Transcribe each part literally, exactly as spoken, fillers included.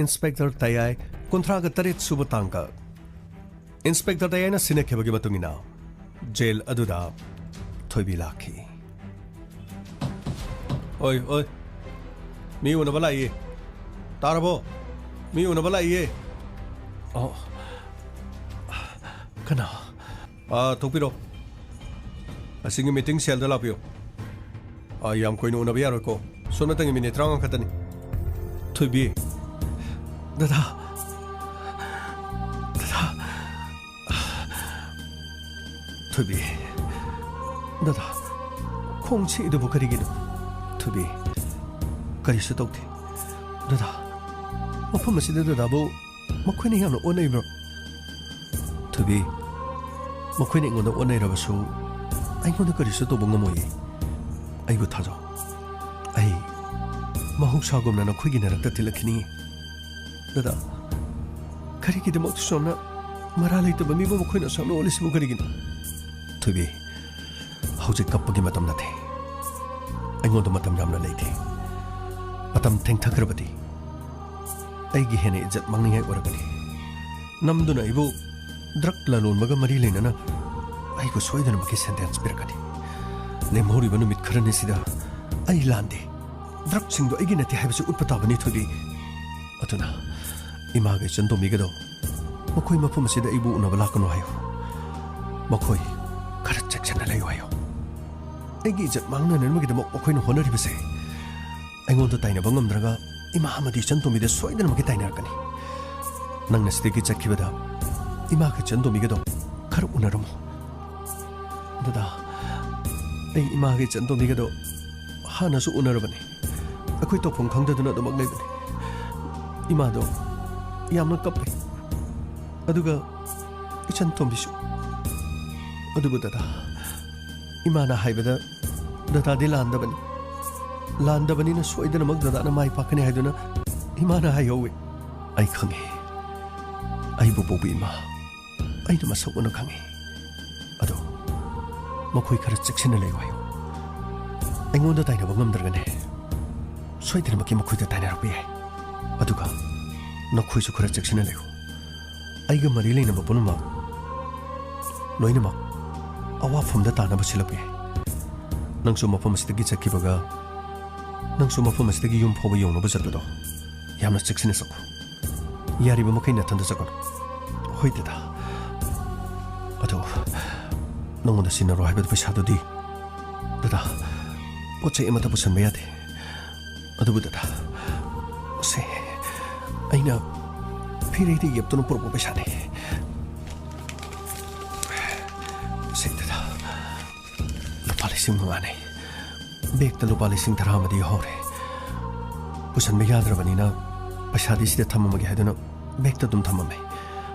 Inspector ꯇꯌꯥꯏ, ꯀꯨꯟꯊ꯭ꯔꯥꯒ ꯇꯔꯦꯠ ꯁꯨꯕ ꯇꯥꯡꯀꯛ꯫ ꯏꯟꯁꯄꯦꯛꯇꯔ ꯇꯌꯥꯏꯅ ꯁꯤꯟꯅꯈꯤꯕꯒꯤ ꯃꯇꯨꯡ ꯏꯟꯅ ꯖꯦꯜ ꯑꯗꯨꯗ ꯊꯣꯏꯕꯤ ꯂꯥꯛꯈꯤ꯫ ꯑꯣꯏ, ꯑꯣꯏ꯫ ꯃꯤ ꯎꯅꯕ ꯂꯥꯛꯏꯌꯦ꯫ ꯇꯥꯔꯕꯣ? ꯃꯤ ꯎꯅꯕ ꯂꯥꯛꯏꯌꯦ꯫ ꯑꯣ꯫ ꯀꯅꯥ? ꯑꯥ, ꯊꯣꯛꯄꯤꯔꯣ꯫ ꯑꯁꯤꯒꯤ ꯃꯤꯇꯤꯡ ꯁꯦꯜꯗ ꯂꯥꯛꯄꯤꯌꯣ꯫ ꯑꯥ, ꯌꯥꯝ ꯀꯨꯏꯅ ꯎꯅꯕ ꯌꯥꯔꯣꯏꯀꯣ꯫ ꯁꯣꯝꯅꯇꯪꯒꯤ ꯃꯤꯅꯤꯠ ꯇꯔꯥꯃꯉꯥ ꯈꯛꯇꯅꯤ꯫ ꯊꯣꯏꯕꯤ꯫ ꯗꯗꯥ꯫ ꯗꯗꯥ꯫ ꯊꯣꯏꯕꯤ꯫ ꯗꯗꯥ꯫ ꯈꯣꯡ ꯁꯤꯛꯏꯗꯨꯕꯨ ꯀꯔꯤꯒꯤꯅꯣ? ꯊꯣꯏꯕꯤ꯫ ꯀꯔꯤꯁꯨ ꯇꯧꯗꯦ꯫ ꯗꯗꯥ꯫ ꯃꯐꯝ ꯑꯁꯤꯗ ꯗꯗꯥꯕꯨ ꯃꯈꯣꯏꯅ ꯌꯥꯝꯅ ꯑꯣꯠꯅꯩꯕ꯭ꯔꯣ? ꯊꯣꯏꯕꯤ, ꯃꯈꯣꯏꯅ ꯑꯩꯉꯣꯟꯗ ꯑꯣꯠꯅꯩꯔꯕꯁꯨ ꯑꯩꯉꯣꯟꯗ ꯀꯔꯤꯁꯨ ꯇꯧꯕ ꯉꯝꯃꯣꯏꯌꯦ꯫ ꯑꯩꯕꯨ ꯊꯥꯖꯧ꯫ ꯑꯩ ꯃꯍꯧꯁꯥꯒꯨꯝꯅ ꯅꯈꯣꯏꯒꯤ ꯅꯥꯔꯛꯇ ꯇꯤꯜꯂꯛꯈꯤꯅꯤ꯫ ꯗꯗꯥ, ꯀꯔꯤꯒꯤꯗꯃꯛ ꯑꯁꯨꯛ ꯌꯥꯝꯅ ꯃꯔꯥ ꯂꯩꯇꯕ ꯃꯤꯕꯨ ꯃꯈꯣꯏꯅ ꯑꯁꯨꯛ ꯌꯥꯝꯅ ꯑꯣꯠꯂꯤꯁꯤꯕꯨ ꯀꯔꯤꯒꯤꯅꯣ? ꯊꯣꯏꯕꯤ, ꯍꯧꯖꯤꯛ ꯀꯞꯄꯒꯤ ꯃꯇꯝ ꯅꯠꯇꯦ꯫ ꯑꯩꯉꯣꯟꯗ ꯃꯇꯝ ꯌꯥꯝꯅ ꯂꯩꯇꯦ꯫ ꯃꯇꯝ ꯊꯦꯡꯊꯈ꯭ꯔꯕꯗꯤ ꯑꯩꯒꯤ ꯍꯦꯟꯅ ꯏꯖꯠ ꯃꯥꯡꯅꯤꯡꯉꯥꯏ ꯑꯣꯏꯔꯛꯀꯅꯤ꯫ ꯅꯝꯗꯨꯅ ꯑꯩꯕꯨ ꯗ꯭ꯔꯒ ꯂꯂꯣꯟꯕꯒ ꯃꯔꯤ ꯂꯩꯅꯅ ꯑꯩꯕꯨ ꯁꯣꯏꯗꯅꯃꯛꯀꯤ ꯁꯦꯟꯇꯦꯟꯁ ꯄꯤꯔꯛꯀꯅꯤ꯫ ꯂꯦꯝꯍꯧꯔꯤꯕ ꯅꯨꯃꯤꯠ ꯈꯔꯅꯤꯁꯤꯗ ꯑꯩ ꯂꯥꯟꯗꯦ꯫ ꯗ꯭ꯔꯒꯁꯤꯡꯗꯣ ꯑꯩꯒꯤ ꯅꯠꯇꯦ ꯍꯥꯏꯕꯁꯤ ꯎꯠꯄ ꯇꯥꯕꯅꯤ, ꯊꯣꯏꯕꯤ꯫ ꯑꯗꯨꯅ ꯏꯃꯥꯒ ꯏꯆꯟ ꯇꯣꯝꯕꯤꯒꯗꯣ ꯃꯈꯣꯏ ꯃꯐꯝ ꯑꯁꯤꯗ ꯑꯩꯕꯨ ꯎꯅꯕ ꯂꯥꯛꯀꯅꯨ ꯍꯥꯏꯌꯨ꯫ ꯃꯈꯣꯏ ꯈꯔ ꯆꯦꯛꯁꯤꯟꯅ ꯂꯩꯌꯨ ꯍꯥꯏꯌꯨ꯫ ꯑꯩꯒꯤ ꯏꯖꯠ ꯃꯥꯡꯅꯅꯕꯒꯤꯗꯃꯛ ꯃꯈꯣꯏꯅ ꯍꯣꯠꯅꯔꯤꯕꯁꯦ ꯑꯩꯉꯣꯟꯗ ꯇꯥꯏꯅꯕ ꯉꯝꯗ꯭ꯔꯒ ꯏꯃꯥ ꯑꯃꯗꯤ ꯏꯆꯟ ꯇꯣꯝꯕꯤꯗ ꯁꯣꯏꯗꯅꯃꯛꯀꯤ ꯇꯥꯏꯅꯔꯛꯀꯅꯤ꯫ ꯅꯪꯅ ꯁꯤꯗꯒꯤ ꯆꯠꯈꯤꯕꯗ ꯏꯃꯥꯒ ꯏꯆꯟ ꯇꯣꯝꯕꯤꯒꯗꯣ ꯈꯔ ꯎꯅꯔꯝꯃꯨ꯫ ꯗꯗꯥ, ꯑꯩ ꯏꯃꯥꯒ ꯏꯆꯟ ꯇꯣꯝꯕꯤꯒꯗꯣ ꯍꯥꯟꯅꯁꯨ ꯎꯅꯔꯕꯅꯤ꯫ ꯑꯩꯈꯣꯏ ꯇꯧꯐꯝ ꯈꯪꯗꯗꯨꯅ ꯑꯗꯨꯃꯛ ꯂꯩꯕꯅꯤ꯫ ꯏꯃꯥꯗꯣ ꯌꯥꯝꯅ ꯀꯞꯄꯦ꯫ ꯑꯗꯨꯒ ꯏꯆꯟ ꯇꯣꯝꯕꯤꯁꯨ꯫ ꯑꯗꯨꯕꯨ ꯗꯗꯥ, ꯏꯃꯥꯅ ꯍꯥꯏꯕꯗ ꯗꯗꯥꯗꯤ ꯂꯥꯟꯗꯕꯅꯤ꯫ ꯂꯥꯟꯗꯕꯅꯤꯅ ꯁꯣꯏꯗꯅꯃꯛ ꯗꯗꯥꯅ ꯃꯥꯏ ꯄꯥꯛꯀꯅꯤ ꯍꯥꯏꯗꯨꯅ ꯏꯃꯥꯅ ꯍꯥꯏꯍꯧꯋꯤ꯫ ꯑꯩ ꯈꯪꯉꯤ꯫ ꯑꯩꯕꯨ ꯄꯣꯛꯄ ꯏꯃꯥ ꯑꯩꯅ ꯃꯁꯛ ꯃꯨꯟꯅ ꯈꯪꯉꯤ꯫ ꯑꯗꯣ ꯃꯈꯣꯏ ꯈꯔ ꯆꯦꯛꯁꯤꯟꯅ ꯂꯩꯌꯨ ꯍꯥꯏꯌꯨ꯫ ꯑꯩꯉꯣꯟꯗ ꯇꯥꯏꯅꯕ ꯉꯝꯗ꯭ꯔꯒꯅꯦ, ꯁꯣꯏꯗꯅꯃꯛꯀꯤ ꯃꯈꯣꯏꯗ ꯇꯥꯏꯅꯔꯛꯄ ꯌꯥꯏ꯫ ꯑꯗꯨꯒ ꯅꯈꯣꯏꯁꯨ ꯈꯔ ꯆꯦꯛꯁꯤꯟꯅ ꯂꯩꯌꯨ꯫ ꯑꯩꯒ ꯃꯔꯤ ꯂꯩꯅꯕ ꯄꯨꯝꯅꯃꯛ, ꯂꯣꯏꯅꯃꯛ ꯑꯋꯥꯐꯝꯗ ꯇꯥꯅꯕ ꯁꯤꯜꯂꯛꯄ ꯌꯥꯏ꯫ ꯅꯪꯁꯨ ꯃꯐꯝ ꯑꯁꯤꯗꯒꯤ ꯆꯠꯈꯤꯕꯒ, ꯅꯪꯁꯨ ꯃꯐꯝ ꯑꯁꯤꯗꯒꯤ ꯌꯨꯝ ꯐꯥꯎꯕ ꯌꯧꯅꯕ ꯆꯠꯄꯗꯣ ꯌꯥꯝꯅ ꯆꯦꯛꯁꯤꯟꯅ ꯆꯠꯈꯣ꯫ ꯌꯥꯔꯤꯕ ꯃꯈꯩ ꯅꯊꯟꯗ ꯆꯠꯀꯅꯨ꯫ ꯍꯣꯏ, ꯗꯗꯥ꯫ ꯑꯗꯣ, ꯅꯉꯣꯟꯗ ꯁꯤꯟꯅꯔꯣ ꯍꯥꯏꯕ ꯄꯩꯁꯥꯗꯨꯗꯤ, ꯗꯗꯥ, ꯄꯣꯠ ꯆꯩ ꯑꯃꯠꯇ ꯄꯨꯁꯟꯕ ꯌꯥꯗꯦ꯫ ꯑꯗꯨꯕꯨ, ꯗꯗꯥ, ꯁꯦ, ꯑꯩꯅ ꯐꯤꯔꯩꯗ ꯌꯦꯞꯇꯨꯅ ꯄꯨꯔꯛꯄ ꯄꯩꯁꯥꯅꯦ꯫ ꯁꯦ, ꯗꯗꯥ, ꯂꯨꯄꯥ ꯂꯤꯁꯤꯡ ꯃꯉꯥꯅꯦ꯫ ꯕꯦꯒꯇ ꯂꯨꯄꯥ ꯂꯤꯁꯤꯡ ꯇꯔꯥ ꯑꯃꯗꯤ ꯌꯥꯎꯍꯧꯔꯦ꯫ ꯄꯨꯁꯟꯕ ꯌꯥꯗ꯭ꯔꯕꯅꯤꯅ ꯄꯩꯁꯥꯗꯤ ꯁꯤꯗ ꯊꯝꯃꯝꯃꯒꯦ ꯍꯥꯏꯗꯨꯅ ꯕꯦꯒꯇ ꯑꯗꯨꯝ ꯊꯝꯃꯝꯃꯦ꯫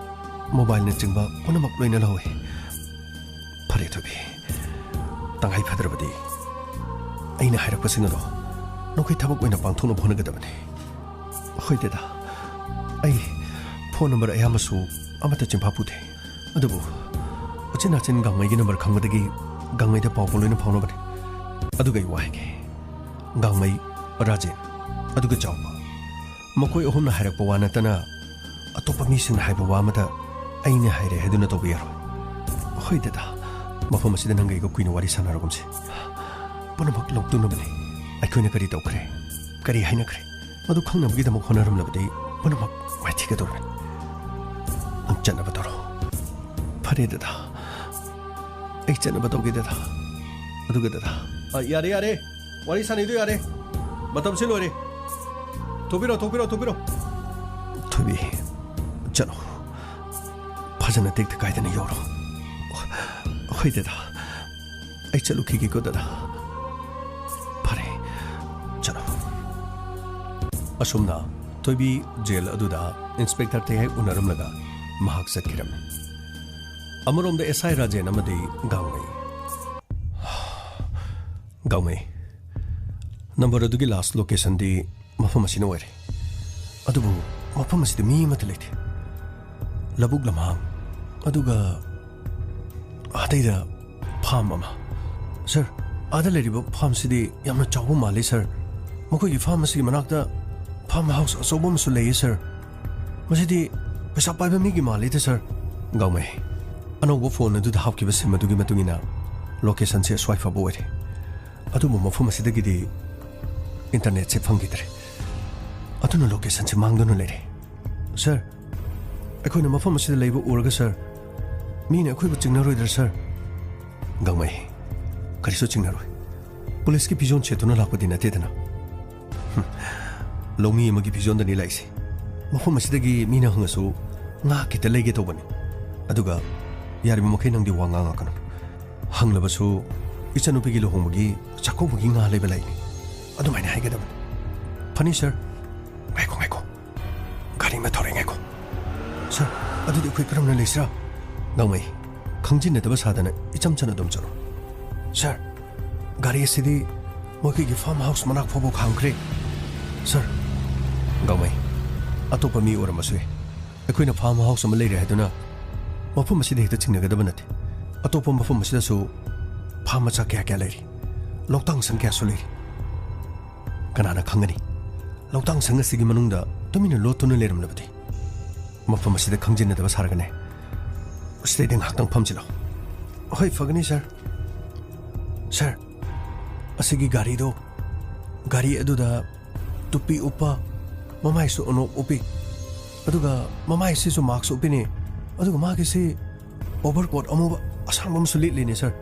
ꯃꯣꯕꯥꯏꯜꯅꯆꯤꯡꯕ ꯄꯨꯝꯅꯃꯛ ꯂꯣꯏꯅ ꯂꯧꯍꯧꯋꯦ꯫ ꯐꯔꯦ, ꯊꯣꯏꯕꯤ꯫ ꯇꯉꯥꯏ ꯐꯗ꯭ꯔꯕꯗꯤ ꯑꯩꯅ ꯍꯥꯏꯔꯛꯄꯁꯤꯡ ꯑꯗꯣ ꯅꯈꯣꯏ ꯊꯕꯛ ꯑꯣꯏꯅ ꯄꯥꯡꯊꯣꯛꯅꯕ ꯍꯣꯠꯅꯒꯗꯕꯅꯤ꯫ ꯍꯣꯏ, ꯗꯗꯥ꯫ ꯑꯩ ꯐꯣꯟ ꯅꯝꯕꯔ ꯑꯌꯥꯝꯕꯁꯨ ꯑꯃꯠꯇ ꯆꯤꯟꯐꯥ ꯄꯨꯗꯦ꯫ ꯑꯗꯨꯕꯨ ꯎꯆꯤꯟ ꯅꯥꯆꯤꯟ ꯒꯥꯡꯃꯩꯒꯤ ꯅꯝꯕꯔ ꯈꯪꯕꯗꯒꯤ ꯒꯥꯡꯃꯩꯗ ꯄꯥꯎ ꯂꯣꯏꯅ ꯐꯥꯎꯅꯕꯅꯤ꯫ ꯑꯗꯨꯒ ꯑꯩ ꯋꯥ ꯍꯥꯏꯒꯦ꯫ ꯒꯥꯡꯃꯩ, ꯔꯥꯖꯦꯟ, ꯑꯗꯨꯒ ꯆꯥꯎꯕ, ꯃꯈꯣꯏ ꯑꯍꯨꯝꯅ ꯍꯥꯏꯔꯛꯄ ꯋꯥ ꯅꯠꯇꯅ ꯑꯇꯣꯞꯄ ꯃꯤꯁꯤꯡꯅ ꯍꯥꯏꯕ ꯋꯥ ꯑꯃꯗ ꯑꯩꯅ ꯍꯥꯏꯔꯦ ꯍꯥꯏꯗꯨꯅ ꯇꯧꯕ ꯌꯥꯔꯣꯏ꯫ ꯍꯣꯏ, ꯗꯗꯥ꯫ ꯃꯐꯝ ꯑꯁꯤꯗ ꯅꯪꯒ ꯑꯩꯒ ꯀꯨꯏꯅ ꯋꯥꯔꯤ ꯁꯥꯟꯅꯔꯒꯨꯝꯁꯤ꯫ ꯄꯨꯝꯅꯃꯛ ꯂꯧꯇꯨꯅꯕꯅꯤ꯫ ꯑꯩꯈꯣꯏꯅ ꯀꯔꯤ ꯇꯧꯈ꯭ꯔꯦ, ꯀꯔꯤ ꯍꯥꯏꯅꯈ꯭ꯔꯦ, ꯃꯗꯨ ꯈꯪꯅꯕꯒꯤꯗꯃꯛ ꯍꯣꯠꯅꯔꯝꯂꯕꯗꯤ ꯄꯨꯝꯅꯃꯛ ꯃꯥꯏꯊꯤꯒꯗꯧꯔꯤꯕꯅꯤ꯫ ꯅꯪ ꯆꯠꯅꯕ ꯇꯧꯔꯣ꯫ ꯐꯔꯦ, ꯗꯗꯥ꯫ ꯑꯩ ꯆꯠꯅꯕ ꯇꯧꯒꯦ, ꯗꯗꯥ꯫ ꯑꯗꯨꯒ, ꯗꯗꯥ꯫ ꯑ, ꯌꯥꯔꯦ, ꯌꯥꯔꯦ꯫ ꯋꯥꯔꯤ ꯁꯥꯟꯅꯩꯗꯣ ꯌꯥꯔꯦ꯫ ꯃꯇꯝꯁꯤ ꯂꯣꯏꯔꯦ꯫ ꯊꯣꯛꯄꯤꯔꯣ, ꯊꯣꯛꯄꯤꯔꯣ, ꯊꯣꯛꯄꯤꯔꯣ꯫ ꯊꯣꯏꯕꯤ, ꯆꯠꯂꯣ꯫ ꯐꯖꯅ ꯇꯦꯛꯇ ꯀꯥꯏꯗꯅ ꯌꯧꯔꯣ꯫ ꯍꯣꯏ, ꯗꯗꯥ꯫ ꯑꯩ ꯆꯠꯂꯨꯈꯤꯒꯦꯀꯣ, ꯗꯗꯥ꯫ ꯐꯔꯦ, ꯆꯠꯂꯣ꯫ ꯑꯁꯨꯝꯅ ꯊꯣꯏꯕꯤ ꯖꯦꯜ ꯑꯗꯨꯗ ꯏꯟꯁꯄꯦꯛꯇꯔ ꯇꯦꯍꯦꯛ ꯎꯅꯔꯝꯂꯒ ꯃꯍꯥꯛ ꯆꯠꯈꯤꯔꯝꯃꯤ꯫ ꯑꯃꯔꯣꯝꯗ ꯑꯦꯁ ꯑꯥꯏ ꯔꯥꯖꯦꯟ ꯑꯃꯗꯤ ꯒꯥꯡꯃꯩ꯫ ꯒꯥꯡꯃꯩ, ꯅꯝꯕꯔ ꯑꯗꯨꯒꯤ ꯂꯥꯁ ꯂꯣꯀꯦꯁꯟꯗꯤ ꯃꯐꯝ ꯑꯁꯤꯅ ꯑꯣꯏꯔꯦ꯫ ꯑꯗꯨꯕꯨ ꯃꯐꯝ ꯑꯁꯤꯗ ꯃꯤ ꯑꯃꯠꯇ ꯂꯩꯇꯦ꯫ ꯂꯧꯕꯨꯛ ꯂꯝꯍꯥꯡ, ꯑꯗꯨꯒ ꯑꯇꯩꯗ ꯐꯥꯝ ꯑꯃ꯫ ꯁꯥꯔ, ꯑꯥꯗ ꯂꯩꯔꯤꯕ ꯐꯥꯝꯁꯤꯗꯤ ꯌꯥꯝꯅ ꯆꯥꯎꯕ ꯃꯥꯜꯂꯤ, ꯁꯥꯔ꯫ ꯃꯈꯣꯏꯒꯤ ꯐꯥꯝ ꯑꯁꯤꯒꯤ ꯃꯅꯥꯛꯇ ꯐꯥꯝ ꯍꯥꯎꯁ ꯑꯆꯧꯕ ꯑꯃꯁꯨ ꯂꯩꯌꯦ, ꯁꯥꯔ꯫ ꯃꯁꯤꯗꯤ ꯄꯩꯁꯥ ꯄꯥꯏꯕ ꯃꯤꯒꯤ ꯃꯥꯜꯂꯤꯗ, ꯁꯥꯔ꯫ ꯒꯥꯎꯃꯩ, ꯑꯅꯧꯕ ꯐꯣꯟ ꯑꯗꯨꯗ ꯍꯥꯞꯈꯤꯕ ꯁꯤꯝ ꯑꯗꯨꯒꯤ ꯃꯇꯨꯡ ꯏꯟꯅ ꯂꯣꯀꯦꯁꯟꯁꯦ ꯑꯁ꯭ꯋꯥꯏ ꯐꯥꯎꯕ ꯑꯣꯏꯔꯦ꯫ ꯑꯗꯨꯕꯨ ꯃꯐꯝ ꯑꯁꯤꯗꯒꯤꯗꯤ ꯏꯟꯇꯔꯅꯦꯠꯁꯦ ꯐꯪꯈꯤꯗ꯭ꯔꯦ꯫ ꯑꯗꯨꯅ ꯂꯣꯀꯦꯁꯟꯁꯦ ꯃꯥꯡꯗꯨꯅ ꯂꯩꯔꯦ꯫ ꯁꯥꯔ, ꯑꯩꯈꯣꯏꯅ ꯃꯐꯝ ꯑꯁꯤꯗ ꯂꯩꯕ ꯎꯔꯒ, ꯁꯥꯔ, ꯃꯤꯅ ꯑꯩꯈꯣꯏꯕꯨ ꯆꯤꯡꯅꯔꯣꯏꯗ꯭ꯔꯥ, ꯁꯥꯔ? ꯒꯥꯡꯃꯩ, ꯀꯔꯤꯁꯨ ꯆꯤꯡꯅꯔꯣꯏ꯫ ꯄꯨꯂꯤꯁꯀꯤ ꯐꯤꯖꯣꯜ ꯁꯦꯠꯇꯨꯅ ꯂꯥꯛꯄꯗꯤ ꯅꯠꯇꯦꯗꯅ꯫ ꯍꯨꯝ, ꯂꯧꯃꯤ ꯑꯃꯒꯤ ꯐꯤꯖꯣꯜꯗꯅꯤ ꯂꯥꯛꯏꯁꯦ꯫ ꯃꯐꯝ ꯑꯁꯤꯗꯒꯤ ꯃꯤꯅ ꯍꯪꯉꯁꯨ ꯉꯥ ꯈꯤꯇ ꯂꯩꯒꯦ ꯇꯧꯕꯅꯤ꯫ ꯑꯗꯨꯒ ꯌꯥꯔꯤꯕ ꯃꯈꯩ ꯅꯪꯗꯤ ꯋꯥ ꯉꯥꯡꯉꯛꯀꯅꯨ꯫ ꯍꯪꯂꯕꯁꯨ ꯏꯆꯟꯅꯨꯄꯤꯒꯤ ꯂꯨꯍꯣꯡꯕꯒꯤ ꯆꯥꯛꯀꯧꯕꯒꯤ ꯉꯥ ꯂꯩꯕ ꯂꯥꯛꯏꯅꯤ, ꯑꯗꯨꯃꯥꯏꯅ ꯍꯥꯏꯒꯗꯕꯅꯤ꯫ ꯐꯅꯤ, ꯁꯥꯔ꯫ ꯉꯥꯏꯈꯣ, ꯉꯥꯏꯈꯣ꯫ ꯒꯥꯔꯤ ꯑꯃ ꯊꯧꯔꯛꯑꯦ, ꯉꯥꯏꯈꯣ꯫ ꯁꯥꯔ, ꯑꯗꯨꯗꯤ ꯑꯩꯈꯣꯏ ꯀꯔꯝꯅ ꯂꯩꯁꯤꯔꯥ? ꯒꯥꯡꯃꯩ, ꯈꯪꯖꯤꯟꯅꯗꯕ ꯁꯥꯗꯅ ꯏꯆꯝ ꯆꯝꯅ ꯑꯗꯨꯝ ꯆꯠꯂꯣ꯫ ꯁꯥꯔ, ꯒꯥꯔꯤ ꯑꯁꯤꯗꯤ ꯃꯈꯣꯏꯒꯤ ꯐꯥꯔꯝ ꯍꯥꯎꯁ ꯃꯅꯥꯛ ꯐꯥꯎꯕ ꯈꯥꯝꯈ꯭ꯔꯦ꯫ ꯁꯥꯔ, ꯒꯥꯡꯃꯩ, ꯑꯇꯣꯞꯄ ꯃꯤ ꯑꯣꯏꯔꯝꯕꯁꯨ ꯌꯥꯏ꯫ ꯑꯩꯈꯣꯏꯅ ꯐꯥꯔꯝ ꯍꯥꯎꯁ ꯑꯃ ꯂꯩꯔꯦ ꯍꯥꯏꯗꯨꯅ ꯃꯐꯝ ꯑꯁꯤꯗ ꯍꯦꯛꯇ ꯆꯤꯡꯅꯒꯗꯕ ꯅꯠꯇꯦ꯫ ꯑꯇꯣꯞꯄ ꯃꯐꯝ ꯑꯁꯤꯗꯁꯨ ꯐꯥꯔꯝ ꯃꯆꯥ ꯀꯌꯥ ꯀꯌꯥ ꯂꯩꯔꯤ, ꯂꯧꯇꯥꯡ ꯁꯪ ꯀꯌꯥꯁꯨ ꯂꯩꯔꯤ꯫ ꯀꯅꯥꯅ ꯈꯪꯒꯅꯤ? ꯂꯧꯇꯥꯡ ꯁꯪ ꯑꯁꯤꯒꯤ ꯃꯅꯨꯡꯗ ꯇꯨꯃꯤꯟꯅ ꯂꯣꯠꯇꯨꯅ ꯂꯩꯔꯝꯂꯕꯗꯤ? ꯃꯐꯝ ꯑꯁꯤꯗ ꯈꯪꯖꯤꯟꯅꯗꯕ ꯁꯥꯔꯒꯅꯦ, ꯑꯁꯤꯗꯩꯗ ꯉꯥꯏꯍꯥꯛꯇꯪ ꯐꯝꯁꯤꯜꯂꯣ꯫ ꯍꯣꯏ, ꯐꯒꯅꯤ, ꯁꯥꯔ꯫ ꯁꯥꯔ, ꯑꯁꯤꯒꯤ ꯒꯥꯔꯤꯗꯣ, ꯒꯥꯔꯤ ꯑꯗꯨꯗ ꯇꯨꯄꯤ ꯎꯞꯄ, ꯃꯃꯥꯏꯁꯨ ꯎꯅꯣꯞ ꯎꯞꯄꯤ, ꯑꯗꯨꯒ ꯃꯃꯥꯏꯁꯤꯁꯨ ꯃꯥꯛꯁ ꯎꯞꯄꯤꯅꯦ, ꯑꯗꯨꯒ ꯃꯥꯒꯤꯁꯤ ꯑꯣꯚꯔꯀꯣꯠ ꯑꯃꯨꯕ ꯑꯁꯥꯡꯕ ꯑꯃꯁꯨ ꯂꯤꯠꯂꯤꯅꯦ, ꯁꯥꯔ꯫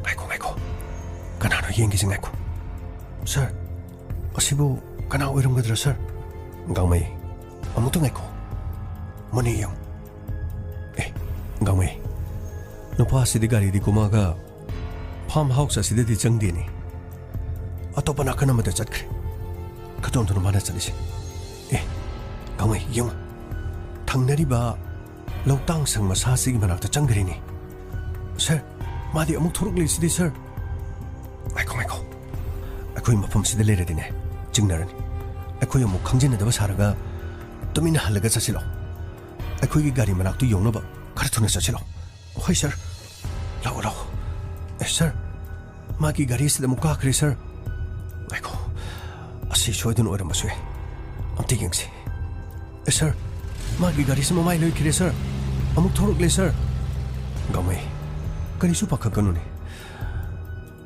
ꯉꯥꯏꯈꯣ, ꯉꯥꯏꯈꯣ, ꯀꯅꯥꯅꯣ ꯌꯦꯡꯒꯦꯁꯦ, ꯉꯥꯏꯈꯣ꯫ ꯁꯥꯔ, ꯑꯁꯤꯕꯨ ꯀꯅꯥ ꯑꯣꯏꯔꯝꯒꯗ꯭ꯔꯥ, ꯁꯥꯔ? ꯒꯥꯡꯃꯩ, ꯑꯃꯨꯛꯇ ꯉꯥꯏꯈꯣ, ꯃꯨꯟꯅ ꯌꯦꯡꯉꯨ꯫ ꯑꯦ, ꯒꯥꯡꯃꯩ, ꯅꯨꯄꯥꯁꯤꯗꯤ ꯒꯥꯔꯤꯗꯤ ꯀꯨꯝꯃꯒ ꯐꯥꯔꯝ ꯍꯥꯎꯁ ꯑꯁꯤꯗꯗꯤ ꯆꯪꯗꯦꯅꯦ, ꯑꯇꯣꯞꯄ ꯅꯥꯀꯟ ꯑꯃꯗ ꯆꯠꯈ꯭ꯔꯦ꯫ ꯀꯗꯣꯝꯗꯅꯣ ꯃꯥꯅ ꯆꯠꯂꯤꯁꯦ? ꯑꯦ, ꯒꯥꯡꯃꯩ, ꯌꯦꯡꯉꯨ, ꯊꯪꯅꯔꯤꯕ ꯂꯧꯇꯥꯡ ꯁꯪ ꯃꯁꯥꯁꯤꯒꯤ ꯃꯅꯥꯛꯇ ꯆꯪꯈ꯭ꯔꯦꯅꯦ꯫ ꯁꯥꯔ, ꯃꯥꯗꯤ ꯑꯃꯨꯛ ꯊꯣꯔꯛꯂꯤꯁꯤꯗꯤ, ꯁꯥꯔ꯫ ꯉꯥꯏꯈꯣ, ꯉꯥꯏꯈꯣ, ꯑꯩꯈꯣꯏ ꯃꯐꯝꯁꯤꯗ ꯂꯩꯔꯗꯤꯅꯦ, ꯆꯤꯡꯅꯔꯅꯤ꯫ ꯑꯩꯈꯣꯏ ꯑꯃꯨꯛ ꯈꯪꯖꯤꯟꯅꯗꯕ ꯁꯥꯔꯒ ꯇꯨꯃꯤꯟꯅ ꯍꯜꯂꯒ ꯆꯠꯁꯤꯜꯂꯣ꯫ ꯑꯩꯈꯣꯏꯒꯤ ꯒꯥꯔꯤ ꯃꯅꯥꯛꯇꯨ ꯌꯧꯅꯕ ꯈꯔ ꯊꯨꯅ ꯆꯠꯁꯤꯜꯂꯣ꯫ ꯍꯣꯏ, ꯁꯥꯔ꯫ ꯂꯥꯛꯑꯣ, ꯂꯥꯛꯑꯣ꯫ ꯑꯦ, ꯁꯥꯔ, ꯃꯥꯒꯤ ꯒꯥꯔꯤꯁꯤꯗ ꯑꯃꯨꯛ ꯀꯥꯈ꯭ꯔꯦ, ꯁꯥꯔ꯫ ꯉꯥꯏꯈꯣ, ꯑꯁꯤ ꯁꯣꯏꯗꯅ ꯑꯣꯏꯔꯝꯕꯁꯨ ꯌꯥꯏ꯫ ꯑꯝꯇ ꯌꯦꯡꯁꯤ꯫ ꯑꯦ, ꯁꯥꯔ, ꯃꯥꯒꯤ ꯒꯥꯔꯤꯁꯤ ꯃꯃꯥꯏ ꯂꯣꯏꯈꯤꯔꯦ, ꯁꯥꯔ꯫ ꯑꯃꯨꯛ ꯊꯧꯔꯛꯂꯦ, ꯁꯥꯔ꯫ ꯒꯥꯡꯃꯩ, ꯀꯔꯤꯁꯨ ꯄꯥꯈꯠꯀꯅꯨꯅꯦ꯫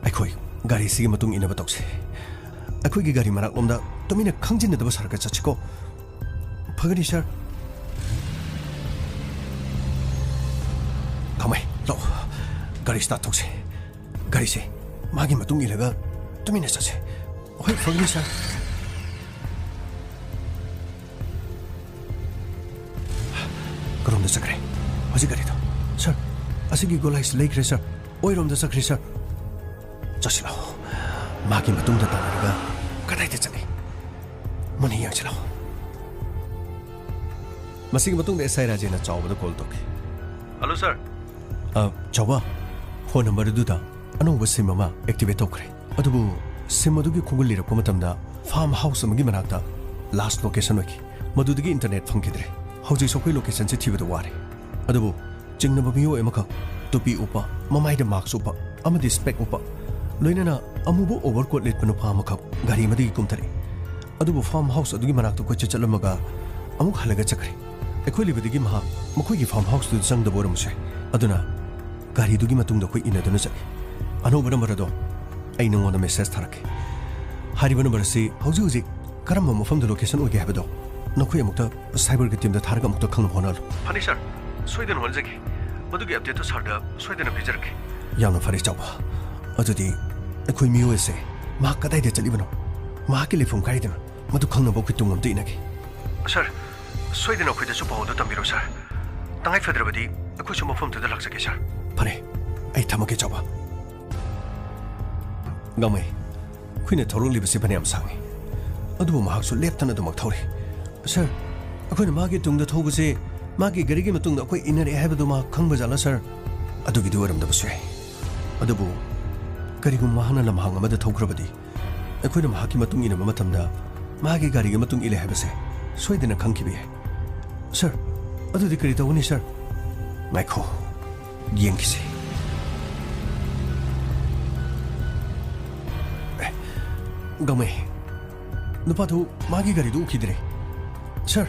ꯑꯩꯈꯣꯏ ꯒꯥꯔꯤꯁꯤꯒꯤ ꯃꯇꯨꯡ ꯏꯟꯅꯕ ꯇꯧꯁꯤ꯫ ꯑꯩꯈꯣꯏꯒꯤ ꯒꯥꯔꯤ ꯃꯅꯥꯛꯂꯣꯝꯗ ꯇꯨꯃꯤꯟꯅ ꯈꯪꯖꯤꯟꯅꯗꯕ ꯁꯔꯛꯇ ꯆꯠꯁꯤꯀꯣ꯫ ꯐꯒꯅꯤ, ꯁꯥꯔ꯫ ꯒꯥꯡꯃꯩ, ꯂꯥꯛꯑꯣ꯫ ꯒꯥꯔꯤ ꯁ꯭ꯇꯥꯔꯠ ꯇꯧꯁꯦ꯫ ꯒꯥꯔꯤꯁꯦ ꯃꯥꯒꯤ ꯃꯇꯨꯡ ꯏꯜꯂꯒ ꯇꯨꯃꯤꯟꯅ ꯆꯠꯁꯦ꯫ ꯍꯣꯏ, ꯐꯒꯅꯤ, ꯁꯥꯔ꯫ ꯀꯔꯣꯝꯗ ꯆꯠꯈ꯭ꯔꯦ ꯍꯧꯖꯤꯛ ꯒꯥꯔꯤꯗꯣ? ꯁꯥꯔ, ꯑꯁꯤꯒꯤ ꯒꯣꯂꯥꯏꯁꯤ ꯂꯩꯈ꯭ꯔꯦ, ꯁꯥꯔ꯫ ꯑꯣꯏꯔꯣꯝꯗ ꯆꯠꯈ꯭ꯔꯦ, ꯁꯥꯔ꯫ ꯆꯠꯁꯤ ꯂꯥꯛꯑꯣ꯫ ꯃꯥꯒꯤ ꯃꯇꯨꯡꯗ ꯇꯥꯟꯅꯔꯒ ꯀꯗꯥꯏꯗ ꯆꯠꯂꯤ? ꯃꯨꯟꯅ ꯌꯦꯡꯁꯤ ꯂꯥꯛꯑꯣ꯫ ꯃꯁꯤꯒꯤ ꯃꯇꯨꯡꯗ ꯑꯦꯁ ꯑꯥꯏ ꯔꯥꯖꯦꯟꯅ ꯆꯥꯎꯕꯗ ꯀꯣꯜ ꯇꯧꯈꯤ꯫ ꯍꯜꯂꯣ, ꯁꯥꯔ꯫ ꯑ, ꯆꯥꯎꯕ, ꯐꯣꯟ ꯅꯝꯕꯔ ꯑꯗꯨꯗ ꯑꯅꯧꯕ ꯁꯤꯝ ꯑꯃ ꯑꯦꯛꯇꯤꯚꯦꯠ ꯇꯧꯈ꯭ꯔꯦ꯫ ꯑꯗꯨꯕꯨ ꯁꯤꯝ ꯑꯗꯨꯒꯤ ꯈꯣꯡꯒꯨꯜ ꯂꯤꯔꯛꯄ ꯃꯇꯝꯗ ꯐꯥꯔꯝ ꯍꯥꯎꯁ ꯑꯃꯒꯤ ꯃꯅꯥꯛꯇ ꯂꯥꯁ ꯂꯣꯀꯦꯁꯟ ꯑꯣꯏꯈꯤ꯫ ꯃꯗꯨꯗꯒꯤ ꯏꯟꯇꯔꯅꯦꯠ ꯐꯪꯈꯤꯗ꯭ꯔꯦ꯫ ꯍꯧꯖꯤꯛꯁꯨ ꯑꯩꯈꯣꯏ ꯂꯣꯀꯦꯁꯟꯁꯦ ꯊꯤꯕꯗ ꯋꯥꯔꯦ꯫ ꯑꯗꯨꯕꯨ ꯆꯤꯡꯅꯕ ꯃꯤꯑꯣꯏ ꯑꯃꯈꯛ, ꯇꯨꯄꯤ ꯎꯞꯄ, ꯃꯃꯥꯏꯗ ꯃꯥꯛꯁ ꯎꯞꯄ ꯑꯃꯗꯤ ꯁ꯭ꯄꯦꯛ ꯎꯞꯄ, ꯂꯣꯏꯅꯅ ꯑꯃꯨꯕ ꯑꯣꯚꯔꯀꯣꯠ ꯂꯤꯠꯄ ꯅꯨꯄꯥ ꯑꯃꯈꯛ ꯒꯥꯔꯤ ꯑꯃꯗꯒꯤ ꯀꯨꯝꯊꯔꯛꯏ꯫ ꯑꯗꯨꯕꯨ ꯐꯥꯔꯝ ꯍꯥꯎꯁ ꯑꯗꯨꯒꯤ ꯃꯅꯥꯛꯇ ꯀꯣꯏꯆꯠ ꯆꯠꯂꯝꯃꯒ ꯑꯃꯨꯛ ꯍꯜꯂꯒ ꯆꯠꯈ꯭ꯔꯦ꯫ ꯑꯩꯈꯣꯏ ꯂꯩꯕꯗꯒꯤ ꯃꯍꯥꯛ ꯃꯈꯣꯏꯒꯤ ꯐꯥꯔꯝ ꯍꯥꯎꯁꯇꯨꯗ ꯆꯪꯗꯕ ꯑꯣꯏꯔꯝꯕꯁꯨ ꯌꯥꯏ꯫ ꯑꯗꯨꯅ ꯒꯥꯔꯤꯗꯨꯒꯤ ꯃꯇꯨꯡꯗ ꯑꯩꯈꯣꯏ ꯏꯟꯅꯗꯨꯅ ꯆꯠꯂꯤ꯫ ꯑꯅꯧꯕ ꯅꯝꯕꯔ ꯑꯗꯣ ꯑꯩ ꯅꯉꯣꯟꯗ ꯃꯦꯁꯦꯖ ꯊꯥꯔꯛꯀꯦ꯫ ꯍꯥꯏꯔꯤꯕ ꯅꯝꯕꯔ ꯑꯁꯤ ꯍꯧꯖꯤꯛ ꯍꯧꯖꯤꯛ ꯀꯔꯝꯕ ꯃꯐꯝꯗ ꯂꯣꯀꯦꯁꯟ ꯑꯣꯏꯒꯦ ꯍꯥꯏꯕꯗꯣ ꯅꯈꯣꯏ ꯑꯃꯨꯛꯇ ꯁꯥꯏꯕꯔꯒꯤ ꯇꯤꯝꯗ ꯊꯥꯔꯒ ꯑꯃꯨꯛꯇ ꯈꯪꯅꯕ ꯍꯣꯠꯅꯍꯜꯂꯨ꯫ ꯐꯅꯤ, ꯁꯥꯔ꯫ ꯁꯣꯏꯗꯅ ꯍꯣꯠꯅꯖꯒꯦ꯫ ꯃꯗꯨꯒꯤ ꯑꯞꯗꯦꯠꯇꯨ ꯁꯥꯔꯗ ꯁꯣꯏꯗꯅ ꯄꯤꯖꯔꯛꯀꯦ꯫ ꯌꯥꯝꯅ ꯐꯔꯦ, ꯆꯥꯎꯕ꯫ ꯑꯗꯨꯗꯤ ꯑꯩꯈꯣꯏ ꯃꯤꯑꯣꯏ ꯑꯁꯦ ꯃꯍꯥꯛ ꯀꯗꯥꯏꯗ ꯆꯠꯂꯤꯕꯅꯣ? ꯃꯍꯥꯛꯀꯤ ꯂꯩꯐꯝ ꯀꯥꯏꯗꯅꯣ? ꯃꯗꯨ ꯈꯪꯅꯕ ꯑꯩꯈꯣꯏ ꯇꯨꯡ ꯑꯝꯇ ꯏꯟꯅꯒꯦ꯫ ꯁꯥꯔ, ꯁꯣꯏꯗꯅ ꯑꯩꯈꯣꯏꯗꯁꯨ ꯄꯥꯎ ꯑꯗꯨ ꯇꯝꯕꯤꯔꯣ, ꯁꯥꯔ꯫ ꯇꯉꯥꯏ ꯐꯗ꯭ꯔꯕꯗꯤ ꯑꯩꯈꯣꯏꯁꯨ ꯃꯐꯝꯗꯨꯗ ꯂꯥꯛꯆꯒꯦ, ꯁꯥꯔ꯫ ꯐꯔꯦ, ꯑꯩ ꯊꯝꯃꯒꯦ, ꯆꯥꯎꯕ꯫ ꯒꯥꯡꯃꯩ, ꯑꯩꯈꯣꯏꯅ ꯊꯧꯔꯛꯂꯤꯕꯁꯤ ꯐꯅꯌꯥꯝ ꯁꯥꯡꯉꯤ, ꯑꯗꯨꯕꯨ ꯃꯍꯥꯛꯁꯨ ꯂꯦꯞꯇꯅ ꯑꯗꯨꯃꯛ ꯊꯧꯔꯤ꯫ ꯁꯥꯔ, ꯑꯩꯈꯣꯏꯅ ꯃꯥꯒꯤ ꯇꯨꯡꯗ ꯊꯧꯕꯁꯦ, ꯃꯥꯒꯤ ꯒꯥꯔꯤꯒꯤ ꯃꯇꯨꯡꯗ ꯑꯩꯈꯣꯏ ꯏꯟꯅꯔꯛꯑꯦ ꯍꯥꯏꯕꯗꯨ ꯃꯥ ꯈꯪꯕ ꯖꯥꯠꯂꯥ, ꯁꯥꯔ? ꯑꯗꯨꯒꯤꯗꯤ ꯑꯣꯏꯔꯝꯗꯕꯁꯨ ꯌꯥꯏ꯫ ꯑꯗꯨꯕꯨ ꯀꯔꯤꯒꯨꯝꯕ ꯃꯍꯥꯛꯅ ꯂꯝꯍꯥꯡ ꯑꯃꯗ ꯊꯧꯈ꯭ꯔꯕꯗꯤ, ꯑꯩꯈꯣꯏꯅ ꯃꯍꯥꯛꯀꯤ ꯃꯇꯨꯡ ꯏꯟꯅꯕ ꯃꯇꯝꯗ ꯃꯥꯒꯤ ꯒꯥꯔꯤꯒꯤ ꯃꯇꯨꯡ ꯏꯜꯂꯦ ꯍꯥꯏꯕꯁꯦ ꯁꯣꯏꯗꯅ ꯈꯪꯈꯤꯕ ꯌꯥꯏ꯫ ꯁꯥꯔ, ꯑꯗꯨꯗꯤ ꯀꯔꯤ ꯇꯧꯒꯅꯤ, ꯁꯥꯔ? ꯉꯥꯏꯈꯣ, ꯌꯦꯡꯈꯤꯁꯤ꯫ ꯑꯦ, ꯒꯥꯡꯃꯩ, ꯅꯨꯄꯥꯗꯨ ꯃꯥꯒꯤ ꯒꯥꯔꯤꯗꯨ ꯎꯈꯤꯗ꯭ꯔꯦ꯫ ꯁꯥꯔ,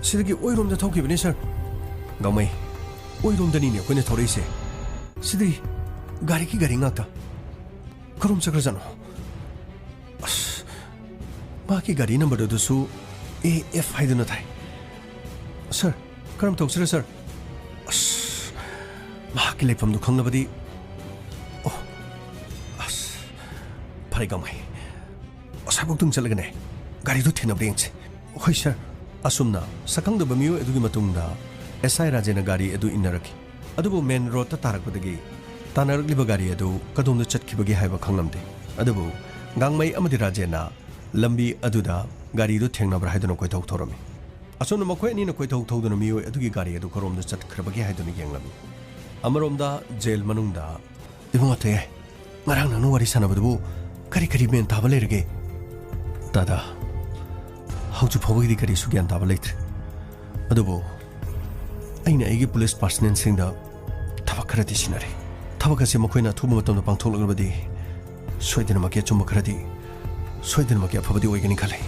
ꯁꯤꯗꯒꯤ ꯑꯣꯏꯔꯣꯝꯗ ꯊꯧꯈꯤꯕꯅꯦ, ꯁꯥꯔ꯫ ꯒꯥꯡꯃꯩ, ꯑꯣꯏꯔꯣꯝꯗꯅꯤꯅꯦ ꯑꯩꯈꯣꯏꯅ ꯊꯧꯔꯛꯏꯁꯦ꯫ ꯁꯤꯗꯤ ꯒꯥꯔꯤꯒꯤ ꯒꯥꯔꯤ ꯉꯥꯛꯇ꯫ ꯀꯔꯣꯝ ꯆꯠꯈ꯭ꯔꯖꯥꯠꯅꯣ? ꯑꯁ, ꯃꯍꯥꯛꯀꯤ ꯒꯥꯔꯤ ꯅꯝꯕꯔ ꯑꯗꯨꯁꯨ ꯑꯦ ꯑꯦꯐ ꯍꯥꯏꯗꯨꯅ ꯊꯥꯏ꯫ ꯁꯥꯔ, ꯀꯔꯝ ꯇꯧꯁꯤꯔ, ꯁꯥꯔ? ꯑꯁ, ꯃꯍꯥꯛꯀꯤ ꯂꯩꯐꯝꯗꯨ ꯈꯪꯂꯕꯗꯤ꯫ ꯑꯣ, ꯑꯁ, ꯐꯔꯦ ꯒꯥꯡꯃꯩ, ꯑꯁ꯭ꯋꯥꯏꯐꯥꯎꯗꯪ ꯆꯠꯂꯒꯅꯦ ꯒꯥꯔꯤꯗꯨ ꯊꯦꯡꯅꯕ꯭ꯔꯥ ꯌꯦꯡꯁꯤ꯫ ꯍꯣꯏ ꯁꯥꯔ꯫ ꯑꯁꯨꯝꯅ ꯁꯛꯈꯪꯗꯕ ꯃꯤꯑꯣꯏ ꯑꯗꯨꯒꯤ ꯃꯇꯨꯡꯗ ꯑꯦꯁ ꯑꯥꯏ ꯔꯥꯖꯦꯟꯅ ꯒꯥꯔꯤ ꯑꯗꯨ ꯏꯟꯅꯔꯛꯈꯤ꯫ ꯑꯗꯨꯕꯨ ꯃꯦꯟ ꯔꯣꯗꯇ ꯇꯥꯔꯛꯄꯗꯒꯤ ꯇꯥꯟꯅꯔꯛꯂꯤꯕ ꯒꯥꯔꯤ ꯑꯗꯨ ꯀꯗꯣꯝꯗ ꯆꯠꯈꯤꯕꯒꯦ ꯍꯥꯏꯕ ꯈꯪꯂꯝꯗꯦ꯫ ꯑꯗꯨꯕꯨ ꯒꯥꯡꯃꯩ ꯑꯃꯗꯤ ꯔꯥꯖꯦꯟꯅ ꯂꯝꯕꯤ ꯑꯗꯨꯗ ꯒꯥꯔꯤꯗꯨ ꯊꯦꯡꯅꯕ꯭ꯔꯥ ꯍꯥꯏꯗꯨꯅ ꯀꯣꯏꯊꯧ ꯊꯧꯔꯝꯃꯤ꯫ ꯑꯁꯨꯝꯅ ꯃꯈꯣꯏ ꯑꯅꯤꯅ ꯀꯣꯏꯊꯧ ꯊꯧꯗꯨꯅ ꯃꯤꯑꯣꯏ ꯑꯗꯨꯒꯤ ꯒꯥꯔꯤ ꯑꯗꯨ ꯀꯔꯣꯝꯗ ꯆꯠꯈ꯭ꯔꯕꯒꯦ ꯍꯥꯏꯗꯨꯅ ꯌꯦꯡꯂꯝꯃꯤ꯫ ꯑꯃꯔꯣꯝꯗ ꯖꯦꯜ ꯃꯅꯨꯡꯗ, "ꯏꯕꯨꯡꯉꯣ ꯊꯣꯏ, ꯉꯔꯥꯡ ꯅꯪꯅ ꯋꯥꯔꯤ ꯁꯥꯟꯅꯕꯗꯨꯕꯨ ꯀꯔꯤ ꯀꯔꯤ ꯃꯦꯟ ꯇꯥꯕ ꯂꯩꯔꯒꯦ?" "ꯇꯥꯗꯥ, ꯍꯧꯖꯤꯛ ꯐꯥꯎꯕꯒꯤꯗꯤ ꯀꯔꯤꯁꯨ ꯒ꯭ꯌꯥꯟ ꯇꯥꯕ ꯂꯩꯇ꯭ꯔꯦ꯫ ꯑꯗꯨꯕꯨ ꯑꯩꯅ ꯑꯩꯒꯤ ꯄꯨꯂꯤꯁ ꯄꯥꯔꯁꯅꯦꯜꯁꯤꯡꯗ ꯊꯕꯛ ꯈꯔꯗꯤ ꯁꯤꯟꯅꯔꯦ꯫ ꯊꯕꯛ ꯑꯁꯤ ꯃꯈꯣꯏꯅ ꯑꯊꯨꯕ ꯃꯇꯝꯗ ꯄꯥꯡꯊꯣꯛꯂꯛꯂꯕꯗꯤ ꯁꯣꯏꯗꯅꯃꯛꯀꯤ ꯑꯆꯨꯝꯕ ꯈꯔꯗꯤ, ꯁꯣꯏꯗꯅꯃꯛꯀꯤ ꯑꯐꯕꯗꯤ ꯑꯣꯏꯒꯅꯤ ꯈꯜꯂꯤ꯫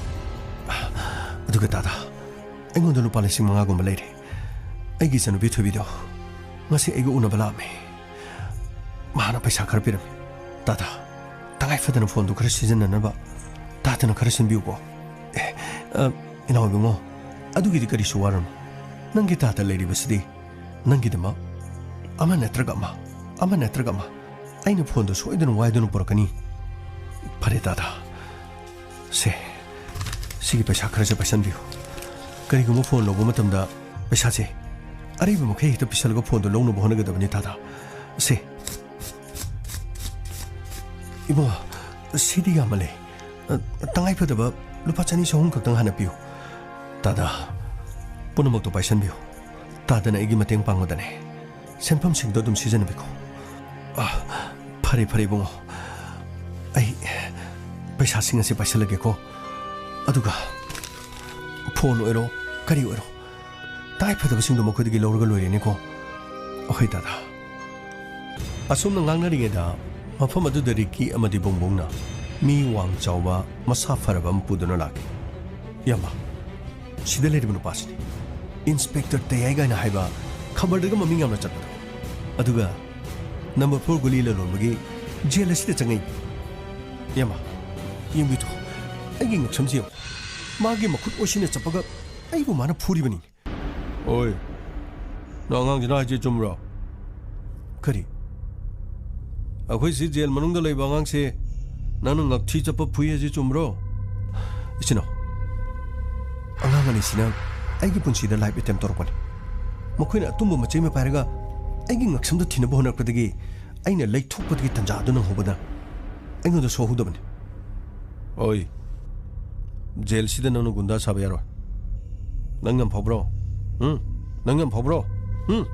ꯑꯗꯨꯒ ꯇꯥꯗꯥ, ꯑꯩꯉꯣꯟꯗ ꯂꯨꯄꯥ ꯂꯤꯁꯤꯡ ꯃꯉꯥꯒꯨꯝꯕ ꯂꯩꯔꯦ꯫ ꯑꯩꯒꯤ ꯏꯆꯟꯅꯨꯄꯤ ꯊꯣꯏꯕꯤꯗꯣ ꯉꯁꯤ ꯑꯩꯒ ꯎꯅꯕ ꯂꯥꯛꯑꯝꯃꯤ꯫ ꯃꯍꯥꯛꯅ ꯄꯩꯁꯥ ꯈꯔ ꯄꯤꯔꯝꯃꯤ꯫ ꯇꯥꯗꯥ, ꯇꯉꯥꯏ ꯐꯗꯅ ꯐꯣꯟꯗꯨ ꯈꯔ ꯁꯤꯖꯤꯟꯅꯅꯕ ꯇꯥꯗꯅ ꯈꯔ ꯁꯤꯟꯕꯤꯌꯨꯀꯣ꯫" "ꯑꯦ, ꯑ, ꯏꯅꯥꯎ ꯏꯕꯨꯡꯉꯣ, ꯑꯗꯨꯒꯤꯗꯤ ꯀꯔꯤꯁꯨ ꯋꯥꯔꯨꯅꯨ꯫ ꯅꯪꯒꯤ ꯇꯥꯗ ꯂꯩꯔꯤꯕꯁꯤꯗꯤ ꯅꯪꯒꯤꯗꯃꯛ ꯑꯃ ꯅꯠꯇ꯭ꯔꯒ ꯑꯃ, ꯑꯃ ꯅꯠꯇ꯭ꯔꯒ ꯑꯃ ꯑꯩꯅ ꯐꯣꯟꯗꯨ ꯁꯣꯏꯗꯅ ꯋꯥꯏꯗꯨꯅ ꯄꯨꯔꯛꯀꯅꯤ꯫" "ꯐꯔꯦ ꯇꯥꯗꯥ, ꯁꯦ, ꯁꯤꯒꯤ ꯄꯩꯁꯥ ꯈꯔꯁꯦ ꯄꯥꯏꯁꯟꯕꯤꯌꯨ꯫ ꯀꯔꯤꯒꯨꯝꯕ ꯐꯣꯟ ꯂꯧꯕ ꯃꯇꯝꯗ ꯄꯩꯁꯥꯁꯦ ꯑꯔꯩꯕ ꯃꯈꯩ ꯍꯦꯛꯇ ꯄꯤꯁꯜꯂꯒ ꯐꯣꯟꯗꯨ ꯂꯧꯅꯕ ꯍꯣꯠꯅꯒꯗꯕꯅꯤ ꯇꯥꯗꯥ꯫ ꯁꯦ, ꯏꯕꯨꯡꯉꯣ, ꯁꯤꯗꯤ ꯌꯥꯝꯃꯜꯂꯦ꯫ ꯑ, ꯇꯉꯥꯏ ꯐꯗꯕ ꯂꯨꯄꯥ ꯆꯅꯤ ꯆꯍꯨꯝ ꯈꯛꯇꯪ ꯍꯥꯟꯅ ꯄꯤꯌꯨ꯫ ꯇꯥꯗꯥ, ꯄꯨꯝꯅꯃꯛꯇꯣ ꯄꯥꯏꯁꯟꯕꯤꯌꯨ꯫ ꯇꯥꯗꯅ ꯑꯩꯒꯤ ꯃꯇꯦꯡ ꯄꯥꯡꯕꯗꯅꯦ ꯁꯦꯟꯐꯝꯁꯤꯡꯗꯣ ꯑꯗꯨꯝ ꯁꯤꯖꯤꯟꯅꯕꯤꯈꯣ꯫" "ꯑ, ꯐꯔꯦ, ꯐꯔꯦ ꯏꯕꯨꯡꯉꯣ꯫ ꯑꯩ ꯄꯩꯁꯥꯁꯤꯡ ꯑꯁꯤ ꯄꯥꯏꯁꯜꯂꯒꯦꯀꯣ꯫ ꯑꯗꯨꯒ ꯐꯣꯟ ꯑꯣꯏꯔꯣ, ꯀꯔꯤ ꯑꯣꯏꯔꯣ, ꯇꯉꯥꯏ ꯐꯗꯕꯁꯤꯡꯗꯣ ꯃꯈꯣꯏꯗꯒꯤ ꯂꯧꯔꯒ ꯂꯣꯏꯔꯦꯅꯦꯀꯣ꯫" "ꯑꯍꯣꯏ ꯇꯥꯗꯥ꯫" ꯑꯁꯨꯝꯅ ꯉꯥꯡꯅꯔꯤꯉꯩꯗ ꯃꯐꯝ ꯑꯗꯨꯗ ꯔꯤꯛꯀꯤ ꯑꯃꯗꯤ ꯕꯨꯡꯕꯨꯡꯅ ꯃꯤ ꯋꯥꯡ ꯆꯥꯎꯕ ꯃꯁꯥ ꯐꯔꯕ ꯑꯃ ꯄꯨꯗꯨꯅ ꯂꯥꯛꯈꯤ꯫ "ꯏꯌꯥꯝꯕ, ꯁꯤꯗ ꯂꯩꯔꯤꯕ ꯅꯨꯄꯥꯁꯤꯅꯤ, ꯏꯟꯁꯄꯦꯛꯇꯔ ꯇꯌꯥꯏ ꯀꯥꯏꯅ ꯍꯥꯏꯕ ꯈꯕꯔꯗꯒ ꯃꯃꯤꯡ ꯌꯥꯝꯅ ꯆꯠꯄꯗꯣ꯫ ꯑꯗꯨꯒ ꯅꯝꯕꯔ ꯐꯣꯔ ꯒꯨꯂꯤ ꯂꯂꯣꯟꯕꯒꯤ ꯖꯦꯜ ꯑꯁꯤꯗ ꯆꯪꯉꯛꯏ꯫ ꯏꯌꯥꯝꯕ, ꯌꯦꯡꯕꯤꯌꯨ, ꯑꯩꯒꯤ ꯉꯛꯁꯝꯁꯤ ꯌꯦꯡꯉꯨ꯫ ꯃꯥꯒꯤ ꯃꯈꯨꯠ ꯑꯣꯏꯁꯤꯟꯅ ꯆꯞꯄꯒ ꯑꯩꯕꯨ ꯃꯥꯅ ꯐꯨꯔꯤꯕꯅꯤ꯫ ꯑꯣꯏ, ꯅꯪ ꯑꯉꯥꯡꯁꯤꯅ ꯍꯥꯏꯁꯦ ꯆꯨꯝꯕ꯭ꯔꯣ? ꯀꯔꯤ? ꯑꯩꯈꯣꯏ ꯁꯤ ꯖꯦꯜ ꯃꯅꯨꯡꯗ ꯂꯩꯕ ꯑꯉꯥꯡꯁꯦ ꯅꯪꯅ ꯉꯛꯊꯤ ꯆꯞꯄ ꯐꯨꯏ ꯍꯥꯏꯁꯦ ꯆꯨꯝꯕ꯭ꯔꯣ? ꯏꯆꯤꯟ ꯏꯅꯥꯎ, ꯑꯉꯥꯡ ꯑꯅꯤꯁꯤꯅ ꯑꯩꯒꯤ ꯄꯨꯟꯁꯤꯗ ꯂꯥꯏꯐ ꯑꯦꯇꯦꯝ ꯇꯧꯔꯛꯄꯅꯤ꯫ ꯃꯈꯣꯏꯅ ꯑꯇꯨꯝꯕ ꯃꯆꯩ ꯑꯃ ꯄꯥꯏꯔꯒ ꯑꯩꯒꯤ ꯉꯛꯁꯝꯗ ꯊꯤꯅꯕ ꯍꯣꯠꯅꯔꯛꯄꯗꯒꯤ ꯑꯩꯅ ꯂꯩꯊꯣꯛꯄꯗꯒꯤ ꯇꯟꯖꯥ ꯑꯗꯨ ꯅꯪꯍꯧꯕꯅ ꯑꯩꯉꯣꯟꯗ ꯁꯣꯛꯍꯧꯗꯕꯅꯤ꯫ ꯑꯣꯏ, ꯖꯦꯜꯁꯤꯗ ꯅꯪꯅ ꯒꯨꯟꯗꯥ ꯁꯥꯕ ꯌꯥꯔꯣꯏ꯫ ꯅꯪ ꯌꯥꯝ ꯐꯥꯎꯕ꯭ꯔꯣ? ꯎꯝ? ꯅꯪ ꯌꯥꯝ ꯐꯥꯎꯕ꯭ꯔꯣ? ꯎꯝ?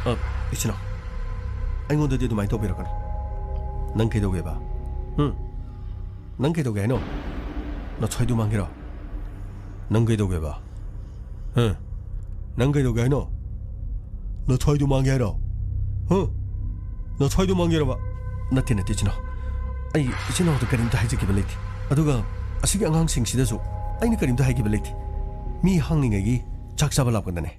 ꯑ, ꯏꯆꯤꯟ ꯏꯅꯥꯎ, ꯑꯩꯉꯣꯟꯗꯗꯤ ꯑꯗꯨꯃꯥꯏꯅ ꯇꯧꯕꯤꯔꯛꯀꯅꯨ꯫ ꯅꯪ ꯀꯩꯗꯧꯒꯦꯕ? ꯎꯝ? ꯅꯪ ꯀꯩꯗꯧꯒꯦ ꯍꯥꯏꯅꯣ? ꯅꯊ꯭ꯋꯥꯏꯗꯨ ꯃꯥꯡꯒꯦꯔꯣ? ꯅꯪ ꯀꯩꯗꯧꯒꯦꯕ? ꯍ? ꯅꯪ ꯀꯩꯗꯧꯒꯦ ꯍꯥꯏꯅꯣ? ꯅꯊ꯭ꯋꯥꯏꯗꯨ ꯃꯥꯡꯒꯦ ꯍꯥꯏꯔꯣ? ꯍ? ꯅꯊ꯭ꯋꯥꯏꯗꯨ ꯃꯥꯡꯒꯦꯔꯕ? ꯅꯠꯇꯦ, ꯅꯠꯇꯦ, ꯏꯆꯤꯟ ꯏꯅꯥꯎ꯫ ꯑꯩ ꯏꯆꯤꯟ ꯏꯅꯥꯎꯗ ꯀꯔꯤꯝꯇ ꯍꯥꯏꯖꯈꯤꯕ ꯂꯩꯇꯦ꯫ ꯑꯗꯨꯒ ꯑꯁꯤꯒꯤ ꯑꯉꯥꯡꯁꯤꯡꯁꯤꯗꯁꯨ ꯑꯩꯅ ꯀꯔꯤꯝꯇ ꯍꯥꯏꯈꯤꯕ ꯂꯩꯇꯦ꯫ ꯃꯤ ꯍꯥꯡꯂꯤꯉꯩꯒꯤ ꯆꯥꯛ ꯆꯥꯕ ꯂꯥꯛꯄꯗꯅꯦ꯫